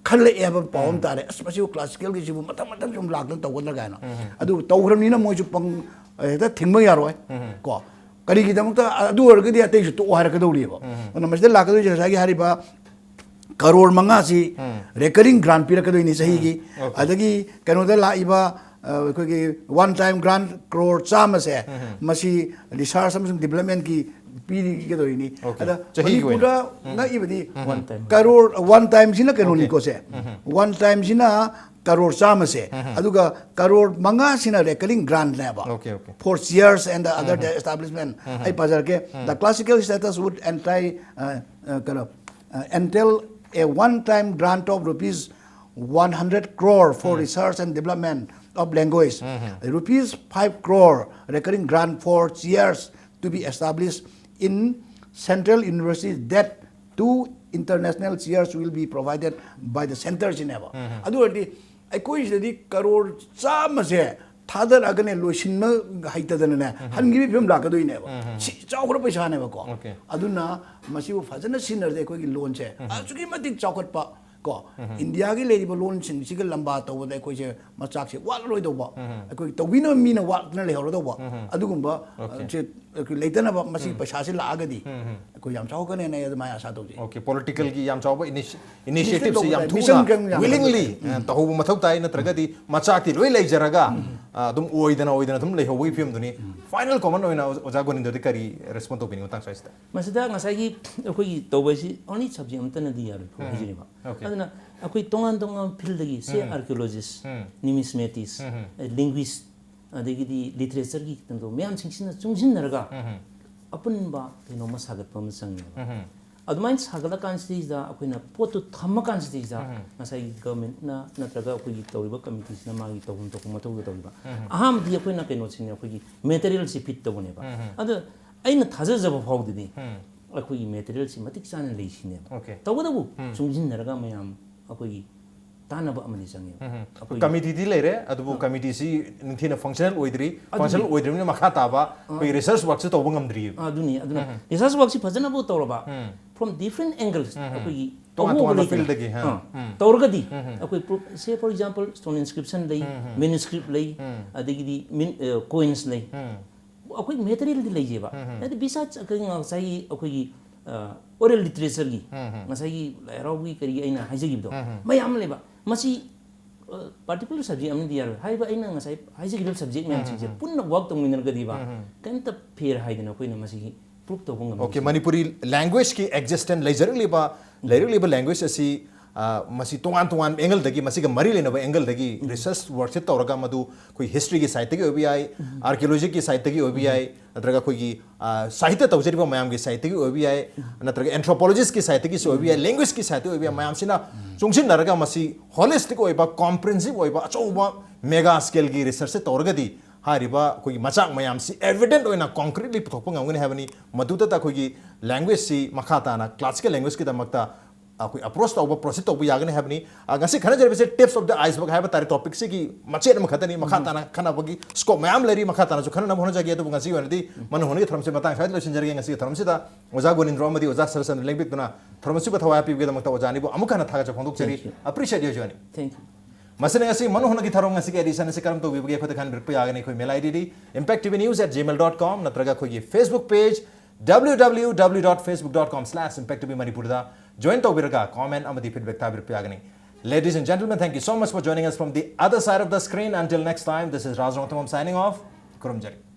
ꯈꯜꯂꯛꯑꯦ ꯍꯥꯏꯕ ꯄꯥꯎ ꯑꯃ ꯇꯥꯔꯦ꯫ ꯑꯁ, ꯃꯁꯤꯕꯨ ꯀ꯭ꯂꯥꯁꯤꯀꯦꯜꯒꯤꯁꯤꯕꯨ ꯃꯊꯪ ꯃꯊꯪ ꯁꯨꯝ ꯂꯥꯛꯇꯅ ꯇꯧꯒꯗ꯭ꯔꯥ ꯀꯥꯏꯅ꯫ ꯑꯗꯨ ꯇꯧꯈ꯭ꯔꯕꯅꯤꯅ ꯃꯣꯏꯁꯨ ꯄꯪ-, ꯍꯦꯛꯇ ꯊꯤꯡꯕ ꯌꯥꯔꯣꯏ꯫ ꯀꯣ, ꯀꯔꯤꯒꯤꯗꯃꯛꯇ ꯑꯗꯨ ꯑꯣꯏꯔꯒꯗꯤ ꯑꯇꯩꯁꯨ ꯇꯣꯛꯑꯣ ꯍꯥꯏꯔꯛꯀꯗꯧꯔꯤꯕ꯫ ꯑꯗꯨꯅ ꯃꯁꯤꯗ ꯂꯥꯛꯀꯗꯣꯏꯁꯦ ꯉꯁꯥꯏꯒꯤ ꯍꯥꯏꯔꯤꯕ ꯀꯔꯣꯔ ꯃꯉꯥꯁꯤ ꯔꯦꯀꯔꯤꯡ ꯒ꯭ꯔꯥꯟ ꯄꯤꯔꯛꯀꯗꯣꯏꯅꯤ ꯆꯍꯤꯒꯤ꯫ ꯑꯗꯒꯤ ꯀꯩꯅꯣꯗ ꯂꯥꯛꯏꯕ, ꯑ, ꯑꯩꯈꯣꯏꯒꯤ ꯋꯥꯟ ꯇꯥꯏꯝ ꯒ꯭ꯔꯥꯟ ꯀ꯭ꯔꯣꯔ ꯆꯥꯝꯃꯁꯦ, ꯃꯁꯤ ꯔꯤꯁꯔꯁ ꯑꯃꯁꯨꯡ ꯗꯤꯕ꯭ꯂꯞꯃꯦꯟꯒꯤ ꯄꯤꯒꯗꯧꯔꯤꯅꯤ꯫ Okay. ꯑꯗ ꯆꯍꯤꯒꯤ ꯑꯣꯏꯅ? ꯃꯅꯤꯄꯨꯔꯗ ꯅꯛꯏꯕꯗꯤ One time. ꯀꯔꯣꯔ ꯋꯥꯟ ꯇꯥꯏꯝꯁꯤꯅ ꯀꯩꯅꯣꯅꯤꯀꯣ ꯁꯦ꯫ ꯋꯥꯟ ꯇꯥꯏꯝꯁꯤꯅ ꯀꯔꯣꯔ ꯆꯥꯝꯃꯁꯦ, ꯑꯗꯨꯒ ꯀꯔꯣꯔ ꯃꯉꯥꯁꯤꯅ ꯔꯦꯀꯔꯤꯡ ꯒ꯭ꯔꯥꯟꯅꯦꯕ꯫ Okay, okay. For chairs and the other establishment. ꯑꯩ ꯄꯥꯖꯔꯛꯀꯦ. The classical status would entitle, uh, uh, ꯀꯩꯅꯣ, uh, entail a one-time grant of rupees one hundred crore for research and development of Language, rupees five crore recurring grant for chairs to be established in central universities, that two international chairs will be provided by the center ꯁꯤꯅꯦꯕ꯫ ꯑꯗꯨ ꯑꯣꯏꯔꯗꯤ ꯑꯩꯈꯣꯏ ꯁꯤꯗꯗꯤ ꯀꯔꯣꯔ ꯆꯥꯝꯃꯁꯦ ꯊꯥꯗꯔꯛꯑꯒꯅꯦ, ꯂꯣꯏꯁꯤꯟꯕ ꯍꯩꯇꯗꯅꯅꯦ, ꯍꯟꯈꯤꯕꯒꯤ ꯐꯤꯕꯝ ꯂꯥꯛꯀꯗꯣꯏꯅꯦꯕ꯫ ꯁꯤ ꯆꯥꯎꯈ꯭ꯔ ꯄꯩꯁꯥꯅꯦꯕꯀꯣ꯫ Okay. ꯑꯗꯨꯅ ꯃꯁꯤꯕꯨ ꯐꯖꯅ ꯁꯤꯖꯤꯟꯅꯔꯗꯤ ꯑꯩꯈꯣꯏꯒꯤ ꯂꯣꯟꯁꯦ ꯑꯁꯨꯛꯀꯤ ꯃꯇꯤꯛ ꯆꯥꯎꯈꯠꯄ ꯀꯣ, ꯏꯟꯗꯤꯌꯥꯒꯤ ꯂꯩꯔꯤꯕ ꯂꯣꯟꯁꯤꯡꯁꯤꯒ ꯂꯝꯕꯥ ꯇꯧꯕꯗ ꯑꯩꯈꯣꯏꯁꯦ ꯃꯆꯥꯛꯁꯦ ꯋꯥꯠꯂꯔꯣꯏꯗꯧꯕ, ꯑꯩꯈꯣꯏ ꯇꯧꯕꯤꯅꯕ ꯃꯤꯅ ꯋꯥꯠꯇꯅ ꯂꯩꯍꯧꯔꯗꯧꯕ, ꯑꯗꯨꯒꯨꯝꯕ Okay. ꯁꯦ ꯑꯩꯈꯣꯏ ꯂꯩꯇꯅꯕ ꯃꯁꯤꯒꯤ ꯄꯩꯁꯥꯁꯦ ꯂꯥꯛꯑꯒꯗꯤ ꯑꯩꯈꯣꯏ ꯌꯥꯝ ꯆꯥꯎꯈꯠꯀꯅꯦꯅ ꯑꯩ ꯑꯗꯨꯃꯥꯏꯅ ꯑꯁꯥ ꯇꯧꯖꯩ꯫ Okay, political ꯒꯤ ꯌꯥꯝ ꯆꯥꯎꯕ initi- initiative ꯁꯤ ꯌꯥꯝ ꯇꯧꯕ ꯇꯥꯏ꯫ Mission ꯊꯨꯅ ꯀꯌꯥꯝ ꯌꯥꯝꯅ willingly ꯇꯧꯕ ꯇꯥꯏ꯫ ꯇꯧꯍꯧꯕ ꯃꯊꯧ ꯇꯥꯏ, ꯅꯠꯇ꯭ꯔꯒꯗꯤ ꯃꯆꯥꯛꯇꯤ ꯂꯣꯏ ꯂꯩꯖꯔꯒ ꯑ, ꯑꯗꯨꯝ ꯑꯣꯏꯗꯅ ꯑꯣꯏꯗꯅ ꯑꯗꯨꯝ ꯂꯩꯍꯧꯕꯒꯤ ꯐꯤꯕꯝꯗꯨꯅꯤ꯫ Final comment ꯑꯣꯏꯅ ꯑꯣꯖꯥ ꯒꯣꯅꯤꯟꯗꯗꯤ ꯀꯔꯤ respond ꯇꯧꯕꯤꯅꯤꯡꯕ ꯃꯇꯥꯡ ꯁ꯭ꯋꯥꯏꯁꯤꯗ? ꯃꯁꯤꯗ ꯉꯁꯥꯏꯒꯤ ꯑꯩꯈꯣꯏꯒꯤ ꯇꯧꯕ ꯍꯥꯏꯁꯤ only subject ꯑꯃꯠꯇꯅꯗꯤ ꯌꯥꯔꯣꯏ ꯍꯥꯏꯖꯔꯤꯕ꯫ Okay. ꯑꯗꯨꯅ ꯑꯩꯈꯣꯏ ꯇꯣꯉꯥꯟ ꯇꯣꯉꯥꯟꯕ field ꯗꯒꯤ, say, archaeologist, numismatist, linguist, ꯑꯗꯒꯤꯗꯤ literature ꯒꯤ ꯀꯩꯅꯣ ꯃꯌꯥꯝꯁꯤꯡꯁꯤꯅ ꯆꯨꯡꯁꯤꯟꯅꯔꯒ ꯑꯄꯨꯟꯕ ꯀꯩꯅꯣꯝꯃ ꯁꯥꯒꯠꯄ ꯑꯃ ꯆꯪꯉꯦꯕ꯫ ꯑꯗꯨꯃꯥꯏꯅ ꯁꯥꯒꯠꯂꯀꯥꯟꯁꯤꯗꯩꯁꯤꯗ ꯑꯩꯈꯣꯏꯅ ꯄꯣꯠꯇꯨ ꯊꯝꯃꯀꯥꯟꯁꯤꯗꯩꯁꯤꯗ ꯉꯁꯥꯏꯒꯤ government ꯅ ꯅꯠꯇ꯭ꯔꯒ ꯑꯩꯈꯣꯏꯒꯤ ꯇꯧꯔꯤꯕ committee ꯁꯤꯅ ꯃꯥꯒꯤ ꯇꯧꯐꯝ ꯊꯣꯛꯄ ꯃꯊꯧꯗꯣ ꯇꯧꯔꯤꯕ꯫ ꯑꯍꯥꯟꯕꯗꯤ ꯑꯩꯈꯣꯏꯅ ꯀꯩꯅꯣꯁꯤꯅꯦ, ꯑꯩꯈꯣꯏꯒꯤ material ꯁꯤ feed ꯇꯧꯕꯅꯦꯕ꯫ ꯑꯗꯣ ꯑꯩꯅ ꯊꯥꯖꯖꯕ ꯐꯥꯎꯗꯗꯤ ꯑꯩꯈꯣꯏꯒꯤ material ꯁꯤ ꯃꯇꯤꯛ ꯆꯥꯅ ꯂꯩꯁꯤꯅꯦꯕ꯫ Okay. ꯇꯧꯕꯇꯕꯨ ꯆꯨꯡꯁꯤꯟꯅꯔꯒ ꯃꯌꯥꯝ ꯑꯩꯈꯣꯏꯒꯤ ꯇꯥꯟꯅꯕ ꯑꯃꯗꯤ ꯆꯪꯉꯦꯕ꯫ ꯑꯩꯈꯣꯏꯒꯤ Committee ꯗꯤ ꯂꯩꯔꯦ, ꯑꯗꯨꯕꯨ committee ꯁꯤ ꯅꯤꯡꯊꯤꯅ functional ꯑꯣꯏꯗ꯭ꯔꯤ꯫ Functional ꯑꯣꯏꯗ꯭ꯔꯤꯕꯅꯤꯅ ꯃꯈꯥ ꯇꯥꯕ ꯑꯩꯈꯣꯏ research work ꯁꯤ ꯇꯧꯕ ꯉꯝꯗ꯭ꯔꯤꯕ꯫ ꯑꯗꯨꯅꯤ, ꯑꯗꯨꯅ research work ꯁꯤ ꯐꯖꯅꯕꯨ ꯇꯧꯔꯕ, from different angles, ꯑꯩꯈꯣꯏꯒꯤ ꯇꯣꯉꯥꯟ ꯑꯍꯣꯡꯕ ꯇꯣꯉꯥꯟꯕ ꯂꯩꯇꯅ, field ꯗꯒꯤ, ꯑ, ꯑ, ꯇꯧꯔꯒꯗꯤ ꯑꯩꯈꯣꯏ proof, say for example, stone inscription ꯂꯩ, manuscript ꯂꯩ, ꯑꯗꯒꯤꯗꯤ ꯃꯤꯟ, ꯑ, coins ꯂꯩ, ꯑꯩꯈꯣꯏ material ꯗꯤ ꯂꯩꯖꯩꯕ꯫ ꯑꯗꯨ besides ꯑꯩꯈꯣꯏ ꯉꯁꯥꯏꯒꯤ ꯑꯩꯈꯣꯏꯒꯤ, ꯑ, oral literature ꯒꯤ, ꯉꯁꯥꯏꯒꯤ ꯂꯥꯏ ꯍꯔꯥꯎꯕꯒꯤ ꯀꯔꯤꯒꯤ ꯑꯩꯅ ꯍꯥꯏꯖꯈꯤꯕꯗꯣ, ꯃꯌꯥꯝ ꯑꯃ ꯂꯩꯕ꯫ ꯃꯁꯤ, ꯑ, particular subject ꯑꯃꯅꯗꯤ ꯌꯥꯔꯣꯏ꯫ ꯍꯥꯏꯔꯤꯕ ꯑꯩꯅ ꯉꯁꯥꯏ ꯍꯥꯏꯖꯈꯤꯕ subject ꯃꯌꯥꯝꯁꯤꯡꯁꯦ ꯄꯨꯟꯅ work ꯇꯧꯃꯤꯟꯅꯔꯒꯗꯤꯕ, ꯀꯩꯝꯇ ꯐꯦꯔ ꯍꯥꯏꯗꯅ ꯑꯩꯈꯣꯏꯅ ꯃꯁꯤꯒꯤ proof ꯇꯧꯕ ꯉꯝꯃꯤ꯫ Okay, ꯃꯅꯤꯄꯨꯔꯤ language ꯀꯤ existence ꯂꯩꯖꯔꯛꯂꯤꯕ, ꯂꯩꯔꯛꯂꯤꯕ language ꯑꯁꯤ ꯑ, ꯃꯁꯤ ꯇꯣꯉꯥꯟ ꯇꯣꯉꯥꯟꯕ ꯑꯦꯡꯒꯜꯗꯒꯤ, ꯃꯁꯤꯒ ꯃꯔꯤ ꯂꯩꯅꯕ ꯑꯦꯡꯒꯜꯗꯒꯤ ꯔꯤꯁꯔꯁ ꯋꯥꯔꯛꯁꯦ ꯇꯧꯔꯒ, ꯃꯗꯨ ꯑꯩꯈꯣꯏ ꯍꯤꯁꯇ꯭ꯔꯤꯒꯤ ꯁꯥꯏꯠꯇꯒꯤ ꯑꯣꯏꯕ ꯌꯥꯏ, ꯑꯥꯔꯀꯤꯑꯣꯂꯣꯖꯤꯒꯤ ꯁꯥꯏꯠꯇꯒꯤ ꯑꯣꯏꯕ ꯌꯥꯏ, ꯅꯠꯇ꯭ꯔꯒ ꯑꯩꯈꯣꯏꯒꯤ, ꯑ, ꯁꯥꯍꯤꯇ꯭ꯌ ꯇꯧꯖꯔꯤꯕ ꯃꯌꯥꯝꯒꯤ ꯁꯥꯏꯠꯇꯒꯤ ꯑꯣꯏꯕ ꯌꯥꯏ, ꯅꯠꯇ꯭ꯔꯒ ꯑꯦꯟꯊ꯭ꯔꯣꯄꯣꯂꯣꯖꯤꯁꯀꯤ ꯁꯥꯏꯠꯇꯒꯤꯁꯨ ꯑꯣꯏꯕ ꯌꯥꯏ, ꯂꯦꯡꯒ꯭ꯋꯦꯖꯀꯤ ꯁꯥꯏꯠꯇꯒꯤ ꯑꯣꯏꯕ ꯌꯥꯏ, ꯃꯌꯥꯝꯁꯤꯅ ꯆꯨꯡꯁꯤꯟꯅꯔꯒ ꯃꯁꯤ ꯍꯣꯂꯤꯁꯇꯤꯛ ꯑꯣꯏꯕ, ꯀꯣꯝꯄ꯭ꯔꯦꯟꯁꯤꯞ ꯑꯣꯏꯕ, ꯑꯆꯧꯕ ꯃꯦꯒꯥ ꯁ꯭ꯀꯦꯜꯒꯤ ꯔꯤꯁꯔꯁꯁꯦ ꯇꯧꯔꯒꯗꯤ ꯍꯥꯏꯔꯤꯕ ꯑꯩꯈꯣꯏꯒꯤ ꯃꯆꯥꯛ ꯃꯌꯥꯝꯁꯤ ꯑꯦꯚꯤꯗꯦꯟꯠ ꯑꯣꯏꯅ ꯀꯣꯡꯀ꯭ꯔꯤꯠꯂꯤ ꯄꯨꯊꯣꯛꯄ ꯉꯝꯒꯅꯤ ꯍꯥꯏꯕꯅꯤ꯫ ꯃꯗꯨꯗꯇ ꯑꯩꯈꯣꯏꯒꯤ ꯂꯦꯡꯒ꯭ꯋꯦꯖꯁꯤ ꯃꯈꯥ ꯇꯥꯅ ꯀ꯭ꯂꯥꯁꯤꯀꯦꯜ ꯂꯦꯡꯒ꯭ꯋꯦꯖꯀꯤꯗꯃꯛꯇ ꯑꯩꯈꯣꯏ ꯑꯦꯄ꯭ꯔꯣꯆ ꯇꯧꯕ, ꯄ꯭ꯔꯣꯁꯤꯠ ꯇꯧꯕ ꯌꯥꯒꯅꯤ ꯍꯥꯏꯕꯅꯤ꯫ ꯑ, ꯉꯁꯤ ꯈꯟꯅꯖꯔꯤꯕꯁꯦ tips of the iceberg ꯍꯥꯏꯕ ꯇꯥꯔꯦ, ꯇꯣꯄꯤꯛꯁꯤꯒꯤ ꯃꯆꯦꯠ ꯑꯃꯈꯛꯇꯅꯤ꯫ ꯃꯈꯥ ꯇꯥꯅ ꯈꯟꯅꯕꯒꯤ ꯁ꯭ꯀꯣꯞ ꯃꯌꯥꯝ ꯂꯩꯔꯤ, ꯃꯈꯥ ꯇꯥꯅꯁꯨ ꯈꯟꯅꯅꯕ ꯍꯣꯠꯅꯖꯒꯦ꯫ ꯑꯗꯨꯕꯨ ꯉꯁꯤꯒꯤ ꯑꯣꯏꯅꯗꯤ ꯃꯅꯨ ꯍꯣꯟꯒꯤ ꯊꯧꯔꯝꯁꯦ ꯃꯇꯥꯡ ꯁ꯭ꯋꯥꯏꯗ ꯂꯣꯏꯁꯤꯟꯖꯔꯒꯦ꯫ ꯉꯁꯤꯒꯤ ꯊꯧꯔꯝꯁꯤꯗ ꯑꯣꯖꯥ ꯒꯣꯅꯤꯟꯗ꯭ꯔꯣ ꯑꯃꯗꯤ ꯑꯣꯖꯥ ꯁꯔꯁꯟ ꯂꯦꯡꯕꯤꯛꯇꯨꯅ ꯊꯧꯔꯝ ꯑꯁꯤꯕꯨ ꯊꯋꯥꯏ ꯍꯥꯞꯄꯤꯕꯒꯤꯗꯃꯛꯇ ꯑꯣꯖꯥ ꯑꯅꯤꯕꯨ ꯑꯃꯨꯛ ꯍꯟꯅ ꯊꯥꯒꯠꯆꯕ ꯐꯣꯡꯗꯣꯛꯆꯔꯤ꯫ Thank you. Appreciate you, ꯑꯣꯖꯥ ꯑꯅꯤ꯫ Thank you. ꯃꯁꯤꯅ ꯉꯁꯤ ꯃꯅꯨ ꯍꯣꯟꯒꯤ ꯊꯧꯔꯝ ꯉꯁꯤꯒꯤ edition ꯑꯁꯤ ꯀꯔꯝ ꯇꯧꯕꯤꯕꯒꯦ ꯑꯩꯈꯣꯏꯗ ꯈꯟꯕꯤꯔꯛꯄ ꯌꯥꯒꯅꯤ꯫ ꯑꯩꯈꯣꯏ mail ID D impact T V news at gmail dot com ꯅꯠꯇ꯭ꯔꯒ ꯑꯩꯈꯣꯏꯒꯤ Facebook page W W W dot facebook dot com slash impact T V Manipur ꯗ join ꯇꯧꯕꯤꯔꯒ comment ꯑꯃꯗꯤ feedback ꯊꯥꯕꯤꯔꯛꯄ ꯌꯥꯒꯅꯤ꯫ Ladies and gentlemen, thank you so much for joining us from the other side of the screen. Until next time, this is Raj Rongthangam signing off. ꯈꯨꯔꯨꯝꯖꯔꯤ꯫